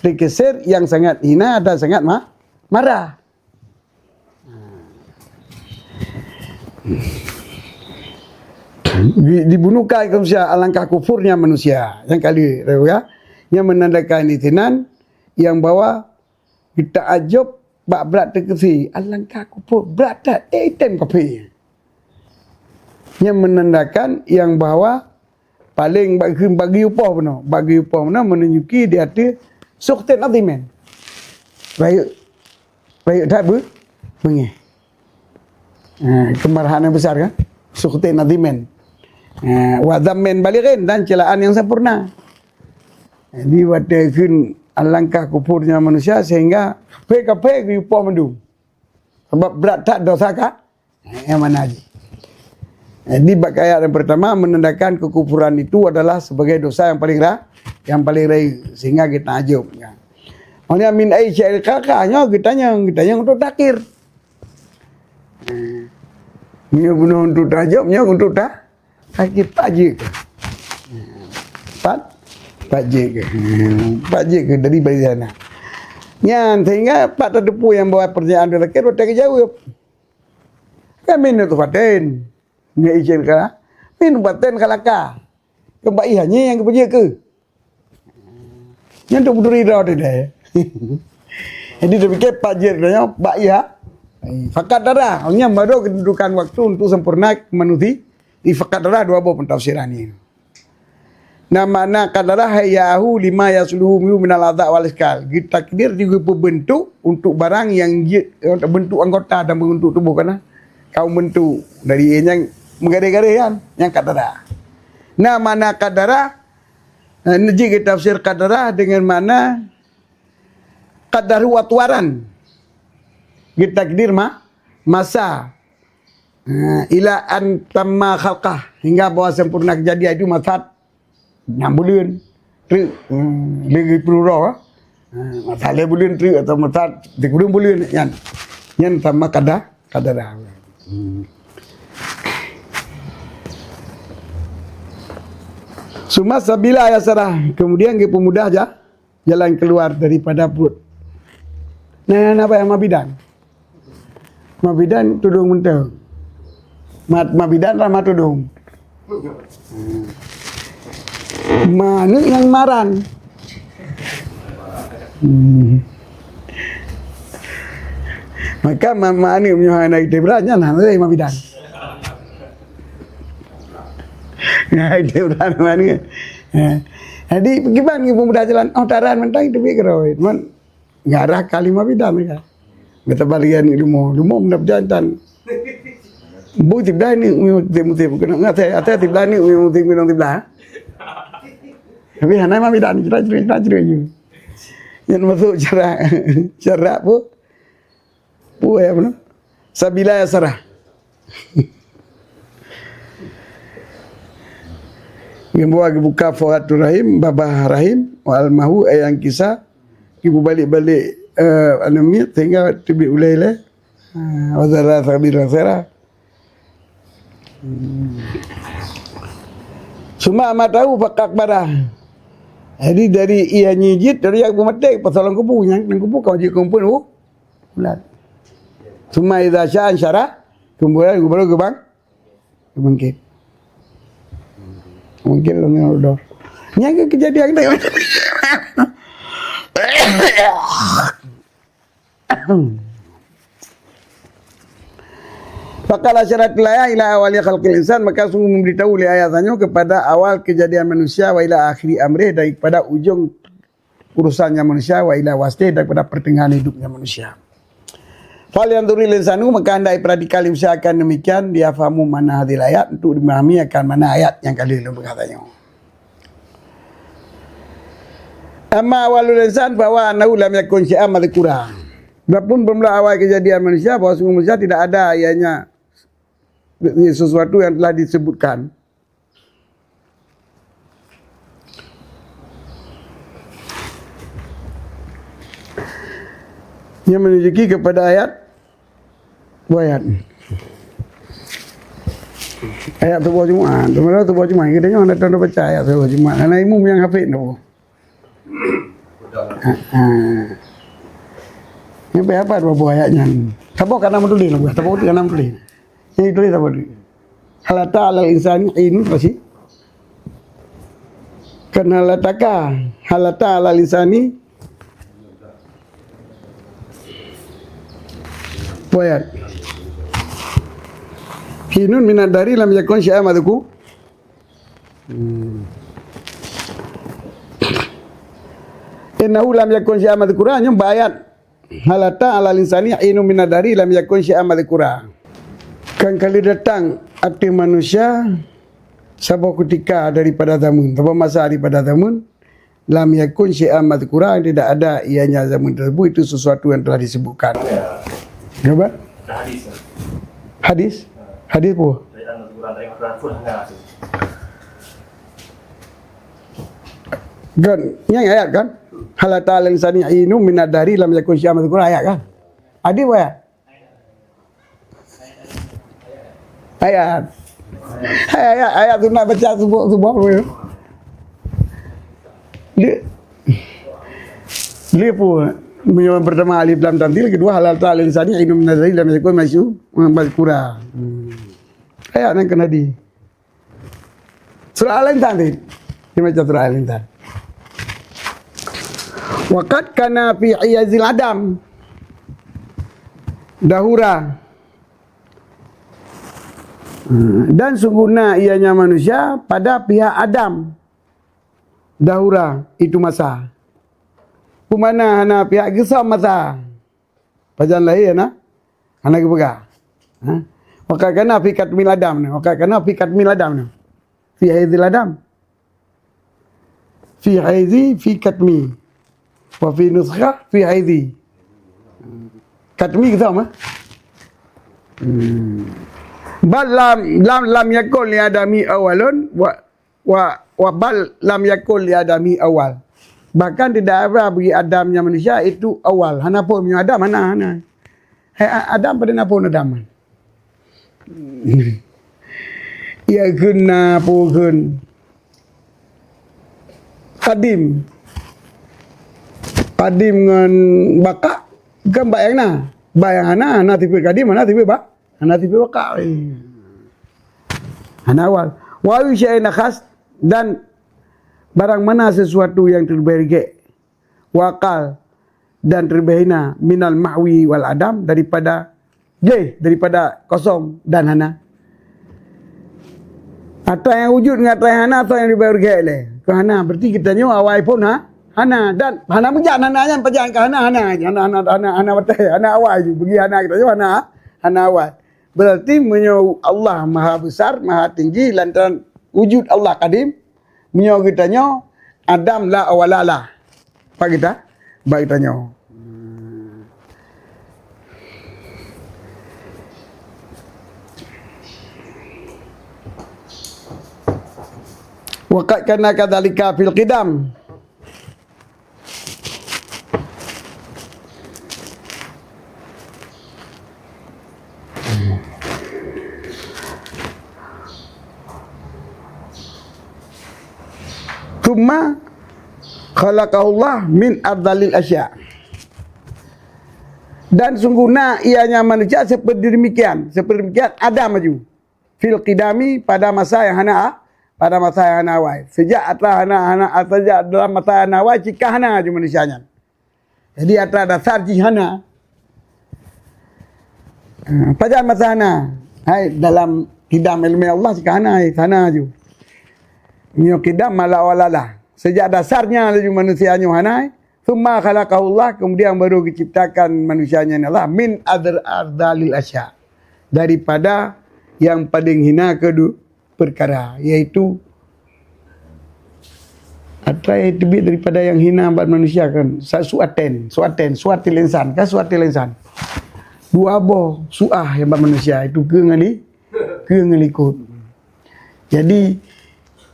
Teukeusé yang sangat hina dan sangat ma-, marah. Di-, dibunuh keu manusia, alangkah kufurnya manusia. Nyang kali, ya, yang menandakan sinan, yang bahwa Geutanyoe bak brat teukeusé, alangkah kufur brat that, eh, item kafé. Nyang menandakan nyang bahwa paleng bak geuyue poh bunoe, bak geuyue poh bunoe menunjuki di ateueh sukhtin azimin. Rayeuk, rayeuk that beu-, beungéh. Ha, kemarahan yang besar kan? Sukhtin azimin. Ha, wa dzammin balighin, dan celaan yang sempurna. Jadi, watée kheun alangkah kufurnya manusia sehingga kafé-kafé geuyue poh mandum. Sabab brat that dosa ka, eh, mana jih. Jadi, bak ayat yang pertama menandakan kekufuran itu adalah sebagai dosa yang paling ra-, yang paling rayeuk, sehingga geutanyoe. Maknanya, min ai syai'il khalaqah, nyoe geutanyong, geutanyong untuk takhir. Eh, nyoe bunoe untuk takhir, nyoe untuk ta-, Sakét, pat jeuet keu? Pat, pat jeuet keu? Pat jeuet keu dari, dari sana. Nyan, sehingga pat tateupeue nyang bahwa pertanyaan teurakhier watée geujaweueb. Kan min nutfatin, min ai syai'in khalaqah. Min nutfatin khalaqah. Keu bak ié nyan nyang geupeujeuet keu. Nyan untuk beuturi droe teuh deh. Jadi, teupike pat jeuet nyoe bak ié. Faqaddara, nyan baru kedudukan waktu untuk sempurna manusia. Di faqaddara dua boh pentafsiran ni. Na makna qaddara hayyahu lima yasluhu minhu minal adza wal iskal. Geutakdir di geupeubentuk untuk barang yang jeuet, bentuk anggota dan bentuk tuboh kana. Kaum bentuk dari nyang meugaréh-garéh nyan, nyang qaddara. Na makna qaddara, eh, jeuet geutafsir qaddara dengan makna qaddaru atwaran. Geutakdir ma-, masa. Eh, ila an tamma khalqah, hingga bahwa sempurna kejadian itu masa enam buleuen. Treuk, hmm, lagée peururoh, eh, masa lhée buleuen treuk atau masa tiga buleuen nyan. Nyan tamma qadda-, qaddara. Hmm. Summa sabila yasarah, kemudian geupeumudah ja-, jalan keluar daripada pruet. Nah, nyan apa nyang mabidan? Mabidan tudong mantong. Ma-, mabidan rama tudong. Manok nyang maran. Hmm. Maka ma-, manok meunyoe hana itibra, nyan hana lé mabidan. Nah, itibra manok. Eh. Jadi, kiban geupeumudah jalan, oh, taran mantong itu bit keurôi. Man, ngarah ka lima bidan ka. Gata balian di rumoh, rumoh meunan jalan tan. Bu tiblah ni, musim-musim. Kena ngatai, atai tiblah ni, musim-musim tiblah. Tapi hana lima bidan, cerita-cerita, cerita je. Yang masuk cara, cara apa? Apa ya, apa? Sabila yasarah. Nyang buah geubuka fawhatur rahim, babah rahim, wa almahu, ayang kisah, geupeubalik-balik, eh, aneuk miet, sehingga teubiet ulée-ulée, eh, wa zara sabil nasara. Hmm. Suma amatahu faqaqbara. Jadi, dari ia nyijit, dari yang meumaté, pasal lam kubu, nyang, lam kubu, kau jeuet kumpul, oh, bulat. Suma idza sya'a ansyara, kemudian baru geubang, Bangkit. Bangkit lom nyoe udah. Nyang keu kejadian tu. Faqala asyaratul ayat ila awali khalqil insan, maka sungguh memberitahu oleh ayat tanyoe kepada awal kejadian manusia, wa ila akhiri amrih, dan kepada ujung urusannya manusia, wa ila wasatih, daripada pertengahan hidupnya manusia. Falyanzuril insanu, maka hendaklah diperhatikan, liusahakan demikian, liyafhamu ma'na hadzihil ayat, untuk dimahami akan makna ayat nyang ka lheueh lôn peugah tanyoe. Amma awwalul insan fa huwa annahu lam yakun syai'an madzkura. Adapun bermula awal kejadian manusia, bahwa sungguh manusia tidak ada ianya sesuatu yang telah disebutkan. Yang menunjuki kepada ayat, dua ayat. Ayat suboh Jumat. Sebenarnya suboh Jumat, kita nyoe hana tahu baca ayat suboh Jumat. Karena imum nyang hafid tu. Ha, ha. Nyampe hafal dua buah ayat nyan. Saboh ka na meutuléh lah, saboh ka na meutuléh. Nyang dituléh saboh tu. Hal ata 'alal insani hinun, pasti. Kan hal ataka, hal ata 'alal insani. Ayat. Hinun minad dahri lam yakun syai'an madzku-, Hmm. Innahu lam yakun syai'an madzkura, nyoe bak ayat, hal ata 'alal insani hinun minad dahri lam yakun syai'an madzkura. Kan ka lheueh datang ateueh manusia saboh kutika daripada zaman, saboh masa daripada zaman, lam yakun syai'an madzkura, yang tidak ada ianya zaman tersebut itu sesuatu yang telah disebutkan. Apa? Ada hadis. Hadis? Hadis apa? Dari Al-Quran, dari Al-Quran pun hana tu. Kan, nyang ayat kan? Hal ata 'alal insani hinun minad dahri lam yakun syai'an madzkura, ayat kan? Hadis apa ayat? Ayat. Hai, ayat, ayat tu nak baca suboh, suboh apa ya? Dia, dia pun, yang pertama alif lam tanzil, kedua hal ata 'alal insani hinun minad dahri lam yakun madzkura. Hmm. Ayat yang kena di Surah Al-Insan tadi. Dia baca surah Al-Insan. Wa qad kana fi hiyazil adam dahura. Dan sungguhnya ianya manusia pada pihak adam dahura, itu masa. Peue makna hana pihak, geusöm masa. Pajan lahé hana, hana geupeugah. Ha? Wa qad kana fi katmil adam ni. Wa qad kana fi katmil adam ni. Fi haizil adam. Fi haizi, fi katmi. Wa fi nuskha, fi haizi. Katmi geusöm, ha? Hmm. Bal lam, lam, lam yakun li adami awalun wa Wa, wa bal lam yakun li adami awal. Bahkan tidak ada bagi Adam nyang manusia itu awal. Hana phon meunyoe Adam, hana, hana. Hai, A-, Adam padahai na phon Adam. Ya kheun na phon kheun. Kadim. Kadim ngon baka kan bak nyang na. Bak nyang hana, hana sifeut kadim, hana sifeut ba-, Hana sifeut baka. Hana awal. Wa ayyu syai'in akhas, dan barang mana sesuatu yang terlebih regek. Wa aqall, dan terlebih hina, minal mahwi wal adam, daripada gleh, daripada kosong dan hana. Atra nyang wujud ngon atra nyang hana, atra nyang lebih regek lé. Keu hana, berarti geutanyoe awai phon ha? Hana. Dan hana meujan hana nyan, pajan ka hana, hana, hana, hana, hana, hana watèe, hana awai jih. Bagi hana geutanyoe hana, hana awai. Berarti meunyoe Allah Maha Besar, Maha Tinggi, lantaran wujud Allah kadim, meunyoe geutanyoe Adam la awwala lah. Bak geuta-, bak geutanyoe. Wa qad kana kadzalika fil qidam. Tsumma khalaqahullah min afdhalil asya. Dan sungguhnya ianya manusia seperti demikian, seperti demikian Adam laju. Fil qidami, pada masa yang hana, pada masa yang hana awai. Sejak atra hana, hana, sejak dalam masa hana awai, cit ka hana laju manusia nyan. Jadi atra dasar jih hana. Ha, pajan masa hana? Hai, dalam qidam ilmu Allah cit ka hana, hai, hana laju. Nyoe qidam ma la awwala lah. Sejak dasarnya laju manusia nyoe hana, hai. Tsumma khalaqahullah, kemudian baru diciptakan manusia nyan Allah, min adr-, adzalil asya, daripada yang paling hina kedua perkara, yaitu atra yang teubiet daripada yang hina bak manusia kan. Sa-, su'aten, su'aten, su'atil insan, kan su'atil insan. Dua boh su'ah yang bak manusia, itu keue ngon li-, keue ngon likot. Jadi,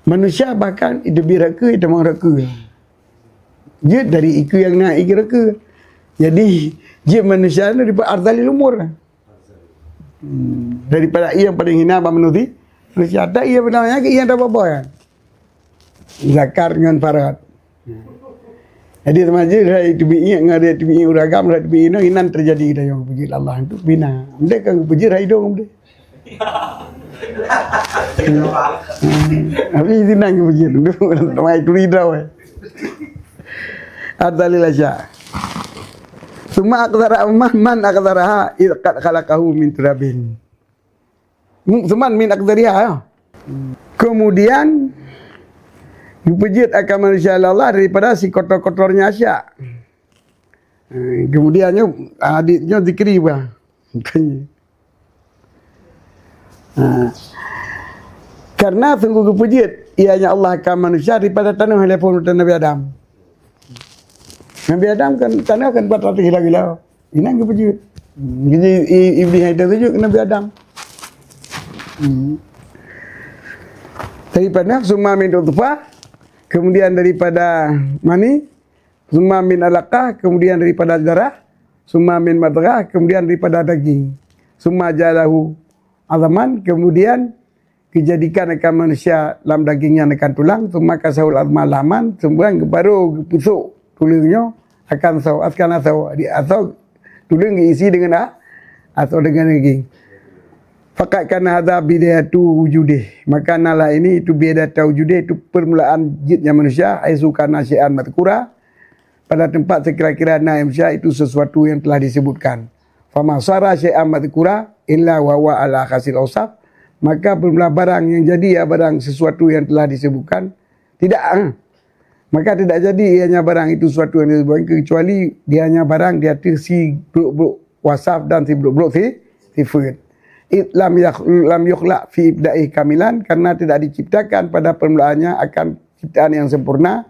manusia bahkan teubiet rot keue, tamong rot keue. Jeuet dari ikeue nyang na ikeue rot keue. Jadi, jeuet manusia nyoe daripada adzalil umur. Hmm, daripada ié nyang paling hina bak manusia. Manusia, tak ié beuna nyang ié nyang taboh-boh kan. Zakar ngon Farad. Jadi, sama je, hai teubiet ngon hai teubiet ureueng agam, hai teubiet inong, inan terjadi kita nyang puji Allah tu bina. Mending kan puji hai dong mending. Hmm. Tapi itu nang puji tu, mai turi dah, weh. Adzalil asya. Tsumma aqdara, man, man aqdaraha id qad khalaqahu min turabin. Tsumma min aqdariha, ya. Kemudian, geupeujeuet akan manusia lé Allah daripada sikotor-kotornya asya. Eh, kemudian nyoe, hadis nyoe zikri bah. Ha. Karena sungguh geupeujeuet ianya Allah akan manusia daripada tanoh, lé phon Nabi Adam. Nabi Adam kan tanoh kan empat ratus kilo-kilo. Inan geupeujeuet. Jadi, i-, Iblis hana sujud keu Nabi Adam. Hmm. Daripada tsumma min nutfah, kemudian daripada mani, tsumma min alaqah, kemudian daripada darah, tsumma min mudghah, kemudian daripada daging. Tsumma ja'alahu 'idhaman, kemudian geujadikan akan manusia lam daging nyan akan tulang, tsumma kasawhul 'idhama lahman, kemudian baru geupeusok tuleueng nyoe akan asoe, askana asoe, di asoe tuleueng geuisi deungon a-, asoe deungon daging. Faqad kana hadza bidayatu wujudih, maka nalah ini itu bidayatu wujudih, itu permulaan jeuetnya manusia, haitsu kana syai'an madzkura, pada tempat sekira-kira na manusia itu sesuatu yang telah disebutkan. Fama sara syai'an madzkura illa wa huwa ala akhasil ausaf, maka bermula barang yang jadi ya barang sesuatu yang telah disebutkan, tidak, ah. Maka tidak jadi ianya barang itu sesuatu yang disebutkan kecuali dianya barang di atas si brok-brok wasaf dan si brok-brok si sifat. Id lam yakh-, lam yukhlaq fi ibtidaih kamilan, karena tidak diciptakan pada permulaannya akan ciptaan yang sempurna.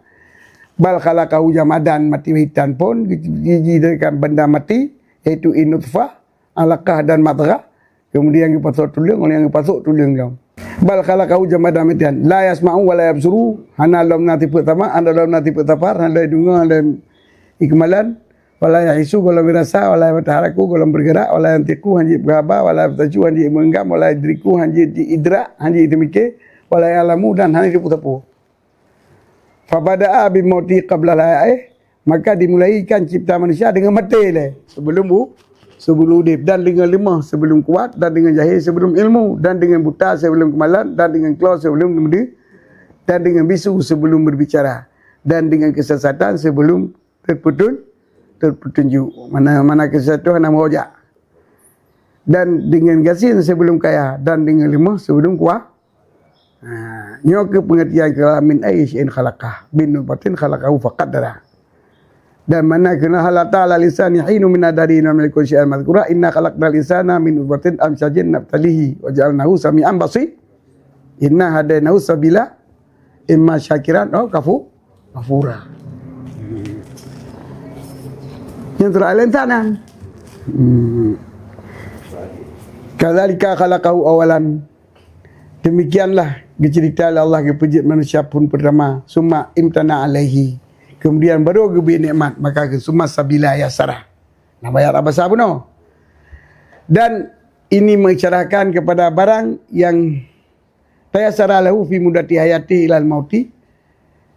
Bal khalaqahu jamadan, mati hitan pun dijadikan benda mati, yaitu in nutfah, alaqah dan madghah, kemudian geupasok tuleueng, oleh nyang geupasok tuleueng nyoe. Bal khalaqahu jamadan matian, la yasma'u wa la yabsuru, hana lom na tipeue sama, hana lom na tipeue safar, hana lom deungoe, hana lom ikmalan, wa la yahisu, gohlom meurasa, wa la yataharaku, gohlom bergerak, wa la yantiqu, hana jeuet beuhaba, wa la yabtasyu, hana jeuet meunggam, wa la yudriku, hana jeuet idrak, hana jeuet teumike, wa la ya'lamu, dan hana jeuet teupeu-teupeu. Fabada'a bimauti qabla hayaih, maka dimulaikan cipta manusia dengan maté lé, sebelum u-, sebelum udép, dan dengan lemah sebelum kuat, dan dengan jahil sebelum ilmu, dan dengan buta sebelum kemalan, dan dengan klo sebelum meudeuh, dan dengan bisu sebelum berbicara, dan dengan kesesatan sebelum terpetun-, terpetunjuk. Mana, mana kesesatan hana meuhojak. Dan dengan gasien sebelum kaya, dan dengan lemah sebelum kuat. Ha, nyoe keuh pengertian keu min ayyi syai'in khalaqah, min nutfatin khalaqahu faqaddara. Dan mana keuh hal ata 'alal insani hinun minad dahri lam yakun syai'an madzkura, inna khalaqnal insana min nutfatin amsyajin nabtalihi wa ja'alnahu sami'an basir. Inna hadainahu sabila imma syakiran aw kafu-, kafura. Nyang surah Al-Insan nyan. Hmm. Kadzalika khalaqahu awalan. Demikianlah geuceurita lé Allah geupeujeuet manusia phon peurtama, summa imtana alaihi. Kemudian baru geubri nikmat, maka geusumma sabila yasara. Nah, bayar abasa bunoe. Dan ini mengisyaratkan kepada barang yang tayasara lahu fi mudati hayati ilal mauti,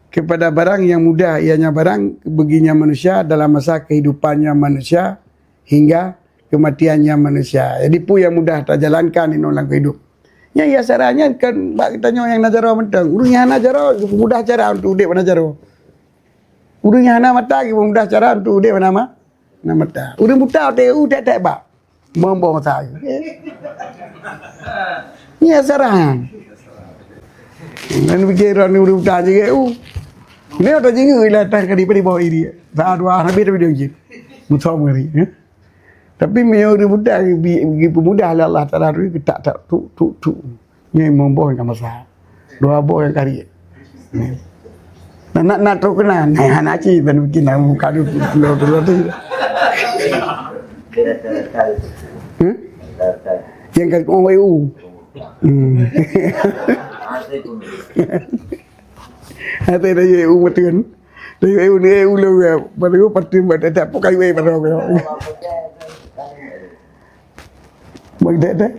kepada barang yang mudah, ianya barang baginya manusia dalam masa kehidupannya manusia hingga kematiannya manusia. Jadi, peue nyang mudah tajalankan inoe lam hidup. Nyang yasara nyan kan bak geutanyoe nyang na jaroe mantong. Ureueng nyang hana jaroe, mudah cara untuk udép hana jaroe. Ureueng nyang hana mata, mudah cara untuk udép hana ma-, hana mata. Ureueng buta, teu, tét-tét bak. Boh-boh mata. Nyan sarah. Ngon pikir ureueng buta je, u. Ni ata jingeuk ilah tang kali bari boh iri. Saat dua habéh tapi dia uji. Muthom ngeri, ya. Tapi meunyoe ureuëng buta geupeu-, geupeumudah lé Allah Taala tu, geutak-tak, tuk, tuk, tuk. Nyoe limong boh nyang ka masa. Dua boh nyang ka riek. Nah, nak, nak trok keunan. Nah, hana cit ban bikin nak buka dulu, dulu, dulu tu. Hah? Nyang ka U U. Hmm. Hati dah U U betul. Dah U U ni, U U, baru pasti buat tak apa kayu air baru. Bang tak tak.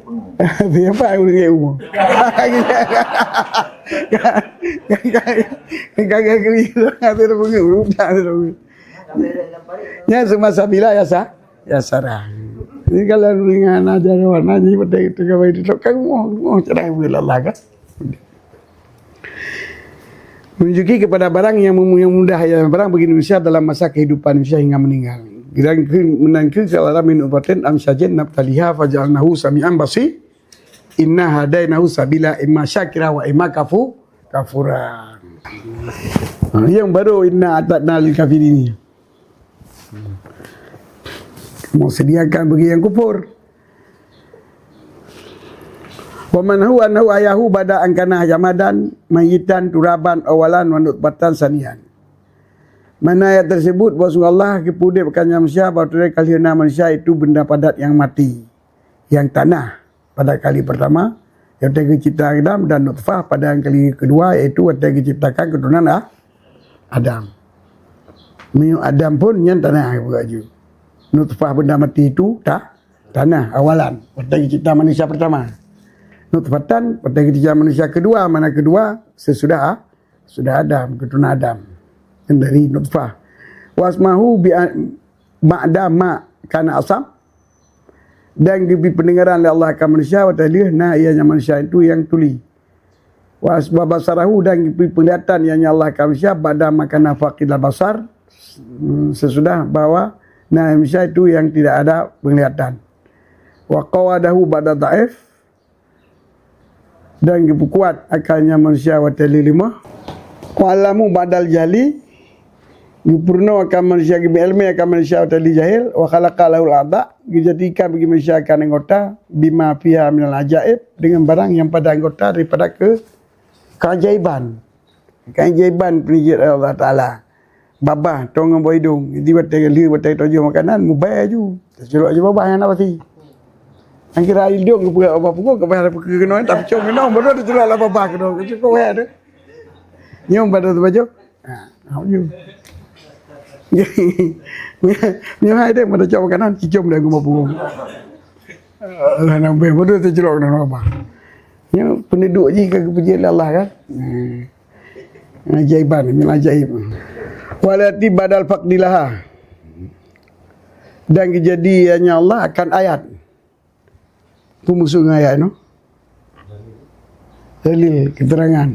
Siapa yang boleh U U? Gagal kali tu, ada dah bangun, tak ada dah bangun. Ya, semasa bila ya sah, ya sarah. Jadi kalau ringan ajar warna, jadi pada itu kawai itu, kan, oh, oh, cerai bila lah kan. Menunjuki kepada barang yang memu-, yang mudah, yang barang bagi manusia dalam masa kehidupan manusia hingga meninggal. Dan ke, menangke ke alam min nutfatin amsyajin nabtaliha faja'alnahu sami'an basir. Inna hadainahu sabila imma syakira wa imma kafu-, kafura. Ha, yang baru inna a'tadna lil kafirin. Mau sediakan bagi yang kufur. Wa man huwa annahu ahyahu ba'da an kana jamadan, mayyitan, turaban, awalan, wa nutfatan, saniyan. Mana ayat tersebut, bahwa sungguh Allah geupeudeb akan manusia, bahwa ka lheueh na manusia itu benda padat yang mati, yang tanah pada kali pertama, yang geucipta Adam dan nutfah pada yang kali kedua, yaitu watée geuciptakan keturunan A-, Adam. Meunyoe Adam pun nyan tanah geupeugah ju. Nutfah benda mati itu ta-, tanah awalan, watée geucipta manusia pertama. Nutfatan, watée geucipta manusia kedua, mana kedua? Sesudah, sesudah Adam, keturunan Adam. Yang dari nutfah. Wasmahu bi a-, ba'da ma kana asam. Dan geubri pendengaran lé Allah akan manusia, watée lheueh na ianya manusia itu yang tuli. Wa asba basarahu, dan geubri penglihatan ianya Allah akan manusia, ba'da ma kana faqidal basar, sesudah bahwa na manusia itu yang tidak ada penglihatan. Wa qawadahu ba'da dhaif, dan geupeukuat akalnya manusia watée lheueh lemah. Wa 'allamahu ba'dal jahli, geupeurunoe akan manusia, geubri iéleumé akan manusia watée lheueh jahil. Wa khalaqa lahul a'dha, geujadikan bagi manusia akan anggota, bima fiha minal ajaib, dengan barang yang pada anggota daripada ke-, keajaiban. Keajaiban peunijeuet Allah Taala. Babah, tong ngon boh idong. Jadi watée lheueh, watée teujoh makanan, mubai aju. Teuceulok aju babah nyang na pasti. Nyang kira idong geupeugah babah pukon, geupeugah pukon keunoe, tapi cong keunoe, baru teuceulok lam babah keunoe. Cukup weh tu. Nyoe baru teubajoh. Ha, ha, nyoe. Nyoe hai deh, pada cok makanan, cicom dah geupeugah pukon. Alah, nambah bodoh teuceulok keunoe babah. Nyoe peuneuduek jih ka geupuji lé Allah kan. Hmm. Ajaiban, min ajaib. Walati badal faqdilaha. Dan geujadi ianya Allah akan ayat. Peue maksud ngon ayat nyoe? Dalil, keterangan.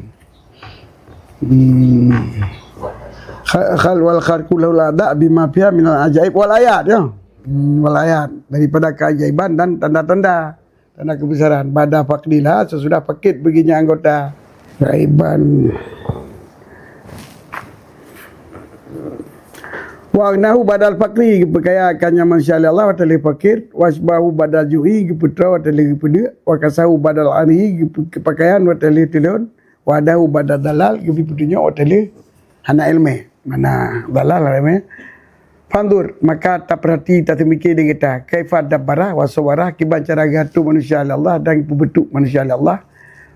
Hmm. Kha-, khal wal kharqu lahul a'dha bima fiha minal ajaib wal ayat, ya. Hmm, wal ayat, daripada keajaiban dan tanda-tanda. Tanda kebesaran. Ba'da faqdiha, sesudah pakét baginya anggota. Aiban. Wa aghnahu ba'dal faqri, geupeukaya akannya manusia lé Allah watée lheueh pakét. Wa asbahu ba'dal ju'i, geupeutroe watée lheueh geupeuduek. Wa kasahu ba'dal 'ari, geupeu-, geupeukeupakaian watée lheueh teulon. Wa hadahu ba'dal dalal, geubri peutunyok watée lheueh hana iéleumé. Mana dalal iéleumé. Fanzur, maka tapeurati, tateumike di gata, kaifa dabbara wa sawwara, kiban cara geuatur manusia lé Allah dan geupeubeutôk manusia lé Allah.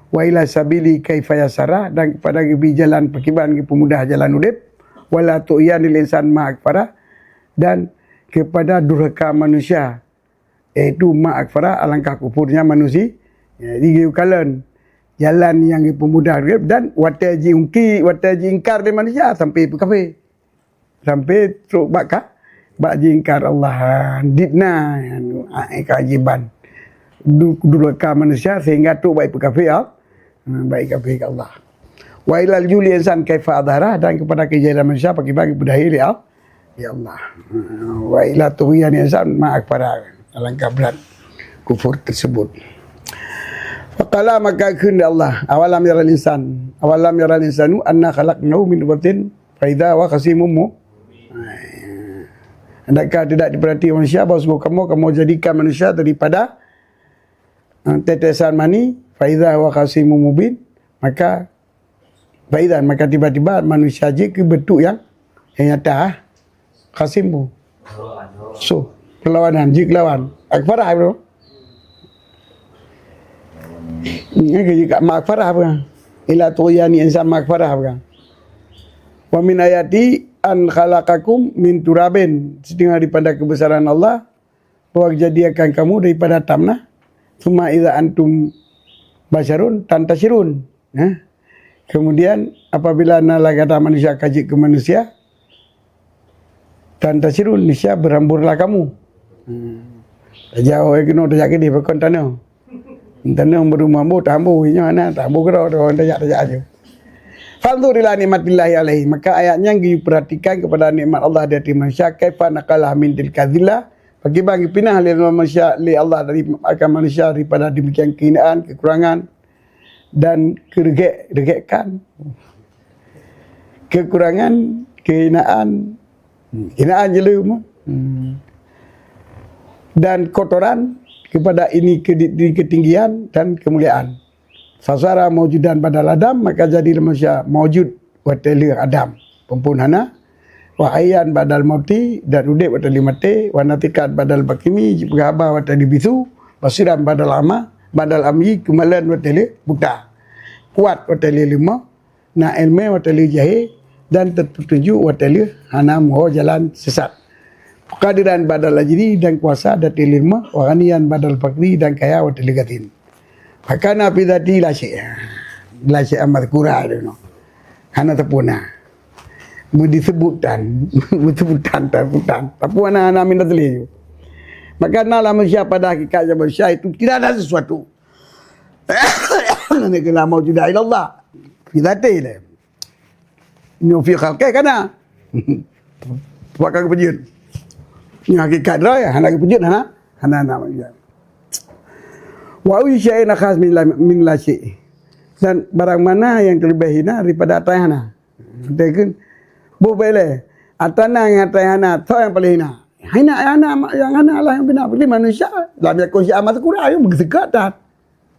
Wa ila sabili kaifa yassara, dan kepada geubri jalan pakiban geupeumudah jalan udeb. Wala tughyanil insan ma akfara, dan kepada durhaka manusia, yaitu ma akfara, alangkah kufurnya manusia. Jadi geukalon jalan nyang geupeumudah dan watée jiungki, watée jiingkar lé manusia sampai peukafé. Sampai trok bak ka, bak jiingkar Allah. Ditna, anu, ai keajaiban. Du-, durhaka manusia sehingga trok bak peukafé, ah. Ha, bak kafé keu Allah. Wa ilal juhli insan kaifa adhara, dan kepada kejahilan manusia pakiban geupeudahé lé Allah. Ya Allah. Wa ila tughyan insan ma akfara. Alangkah brat kufur tersebut. Faqala, maka kheun lé Allah, awalam yaral insan, awalam yaral insanu anna khalaqnahu min nutfatin fa idza huwa khasimun mu-, Adakah tidak diperhati manusia bahwa sungguh kamu, kamu jadikan manusia daripada, eh, tetesan mani, fa idza huwa khasimun mubin, maka fa idza, maka tiba-tiba manusia jeuet keu bentuk nyang, nyang nyata, ah. Khasim bu. So, perlawanan, jeuet keu lawan. Akfarah, bro. Ini ke jeuet keu makfarah, bro. Ila tughyani insan makfarah, bro. Wa min ayati an khalaqakum min turabin. Setengah daripada kebesaran Allah, bahwa kejadiakan kamu daripada tanah. Tsumma idza antum basyarun tantasyirun. Ya. Kemudian, apabila na lagata manusia ka jeuet keu manusia, tantasyirun, niscaya berhamburlah kamu. Hmm. Tajak awak keunoe, tajak keudeh, pakon tanoh. Tanoh beurumah boh, tamboh, nyoe hana, tamboh keudroe, tajak, tajak aju. Fanzur ila nikmatillahi alaihi. Maka ayat nyan geuperhatikan kepada nikmat Allah di atas manusia. Kaifa naqala min tilka dzillah. Bagaimana geupinah lé manusia, lé Allah dari, akan manusia daripada demikian kehinaan, kekurangan, dan keureuget-reugetkan. Kekurangan, kehinaan, hinaan jeuleuma. Hmm. Dan kotoran kepada ini ke-, di ketinggian dan kemuliaan. Fasara maujudan badal adam, maka jadilah manusia maujud watée lheueh Adam. Phon-phon hana. Wa hayyan badal mauti, dan udeb watée lheueh maté. Wa natiqan badal bakimi, jipeugah haba watée lheueh bisu. Basiran badal ama, badal amyi, keumalan watée lheueh buta. Kuat watée lheueh leumoh, na iéleumé watée lheueh jahé, dan teupetunjuk watée lheueh hana meuho jalan sesat. Qadiran badal ajzi, dan kuasa watée lheueh leumoh, wa ghaniyan badal faqri, dan kaya watée lheueh gasien. Maka na fi dzati la syai'. La syai' mazkura deuh nyoe. Hana teupeu na. Meudisebutkan, meudisebutkan, tasebutkan. Tapi hana, hana min dzati. Maka na lam manusia pada hakikat manusia itu tidak ada sesuatu. Hana kena maujudah illallah. Fi dzati lé. Nyoe fi khalqih kana. Pakon geupeujeuet. Nyoe hakikat droe, hana geupeujeuet, hana, hana, hana. Wa ayyu syai'in akhas min la, min la syai'. Dan barang mana yang terlebih hina daripada atra nyang hana. Beutôi kan? Boh bèk lé. Atra na ngon atra nyang hana, soe nyang paleng hina? Hina nyang hana, nyang hana lah nyang bina. Berarti manusia, lam yakun syai'an mazkura, nyoe beusikeue that.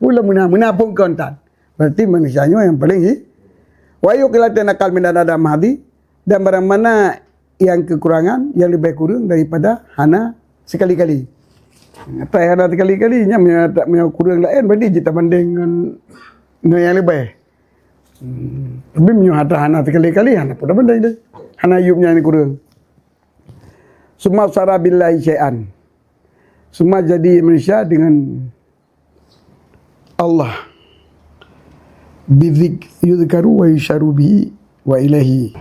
Ulôn meuna, meuna phon kon tan. Berarti manusia nyoe nyang paleng hi. Wa ayyu qillatin aqal min adam mahdi, dan barang mana yang kekurangan yang lebih kurang daripada hana sekali-kali. Atra hana sekali-kali, nyan meunyoe, meunyoe kurang laén, berarti jeuet tabandeng ngon, ngon nyang leubeh. Hmm. Tapi meunyoe atra hana sekali-kali, hana peue tabandeng deh. Hana yub nyan kurang. Summa sara billahi syai'an. Summa jadi manusia dengan Allah. Bidzik yuzkaru wa yusyaru bihi wa ilaihi.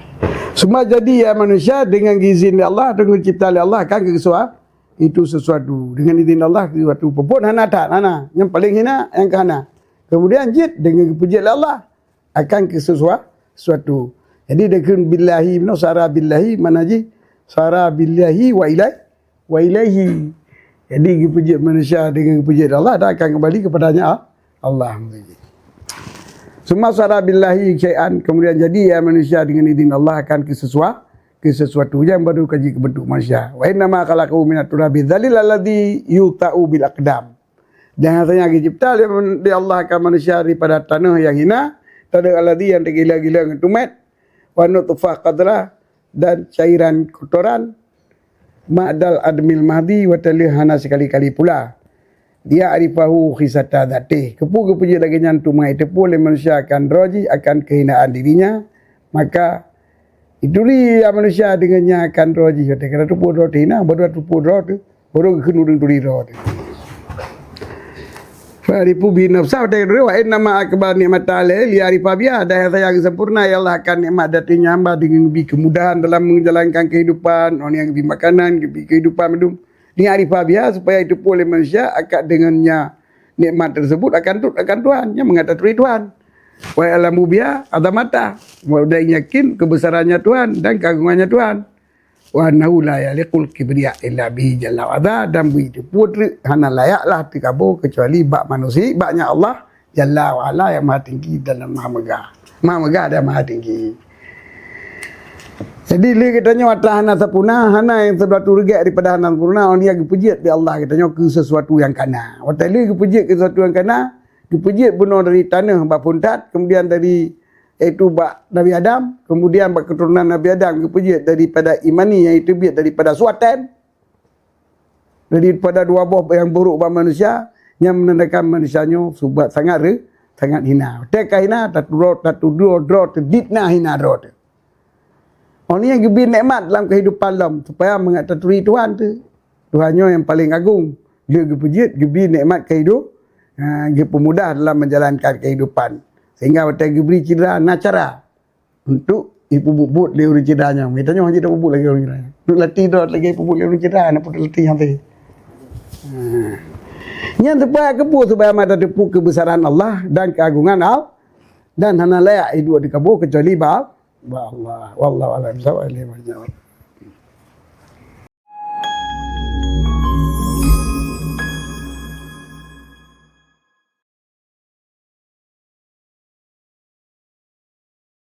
Summa jadi ya manusia dengan izin Allah, dengan cipta oleh Allah, kan ke sesuatu, itu sesuatu. Dengan izin Allah, sesuatu. Phon-phon hana that, hana. Nyang paleng hina, nyang ka hana. Kemudian jeuet dengan geupeujeuet lé Allah akan ke sesua-, sesuatu. Jadi, dengan billahi, meunoe sara billahi, makna jih, sara billahi wa ilai-, wa ilaihi. Jadi, geupeujeuet manusia dengan geupeujeuet Allah, dan akan kembali kepadanya Allah. Summa sara billahi syai'an, kemudian jadi ya manusia dengan izin Allah akan ke sesua-, ke sesuatu yang baru kaji ke bentuk manusia. Wa innama khalaqahu minat turabi dzalil alladzi yuta'u bil aqdam. Dan rasanya geucipta lé, lé Allah akan manusia daripada tanoh nyang hina, tanoh alladzi nyang teugila-gila ngon tumet, wa nutfah qadrah, dan cairan kotoran, ma'dal admil mahdi, watée lheueh hana sekali-kali pula. Liya'rifahu khisata dzatih. Keupeue geupeujeuet lagée nyan? Untuk meungaji teupeu lé manusia akan droe jih, akan kehinaan dirinya. Maka, ituri ya manusia dengan nyan akan droe jih. Watée ka teupeu droe teuhina, baru teupeu droe teu-, baru geukheun ureuëng turi droe teu. Fa'rifu bi nafsa, watée ka teupeu, wa innama akbar nikmata alaihi liya'rifa biha. Dan nyata nyang sempurna ialah akan nikmat dari hamba dengan geubri kemudahan dalam menjalankan kehidupan, orang nyang geubri makanan, geubri kehidupan mandum. Liya'rifa biha, supaya jiteupeu lé manusia akan dengan nya nikmat tersebut akan tu-, akan Tuhan, nyang meungat taturi Tuhan. Wa ya'lamu biha azamata, dan yakin kebesarannya Tuhan dan keagungannya Tuhan. Wa annahu la yaliqul kibriya illa bihi jalla wa ala, dan beujiteupeu treuk hana layaklah teukabô kecuali bak manusia, bak nya Allah Jalla wa Ala nyang maha tinggi dan maha megah. Maha megah dan maha tinggi. Jadi lé geutanyoe atra hana sampurna, hana nyang sesuatu reugét daripada hana sampurna, oh, nyang geupeujeuet lé Allah geutanyoe keu sesuatu nyang kana. Watée lé geupeujeuet keu sesuatu nyang kana, geupeujeuet bunoe dari taneuh bak phon that, kemudian dari, yaitu bak Nabi Adam, kemudian bak keuturonan Nabi Adam geupeujeuet daripada imani, yaitu biet daripada suaten, daripada dua boh nyang buruk bak manusia, nyang menandakan manusia nyoe subat sangat re-, sangat hina. Teuka hina, tatudoe, tatudoe droe teuh, difitnah hina droe teuh. Orang nyang geubi nikmat dalam kehidupan lom, supaya mangat taturi Tuhan teuh. Tuhan nyoe nyang paling agung. Lé geupeujeuet, geubi nikmat kehidup, ha, geupeumudah dalam menjalankan kehidupan. Sehingga watée geubri cedera, na cara untuk ipeubuet-buet lé ureuëng cedera nyan. Geutanyoe hana jipeubuet lagée ureuëng cedera nyan. Untuk latih droe lagée ipeubuet lé ureuëng cedera, hana peureulée latih nyan tadi. Ha. Nyan supaya keupeue, supaya mata teupeu keubeusaran Allah dan keagungan Allah, dan hana layak iduek dikaboh kecuali bak, bak Allah. Wallahu a'lam bishawab.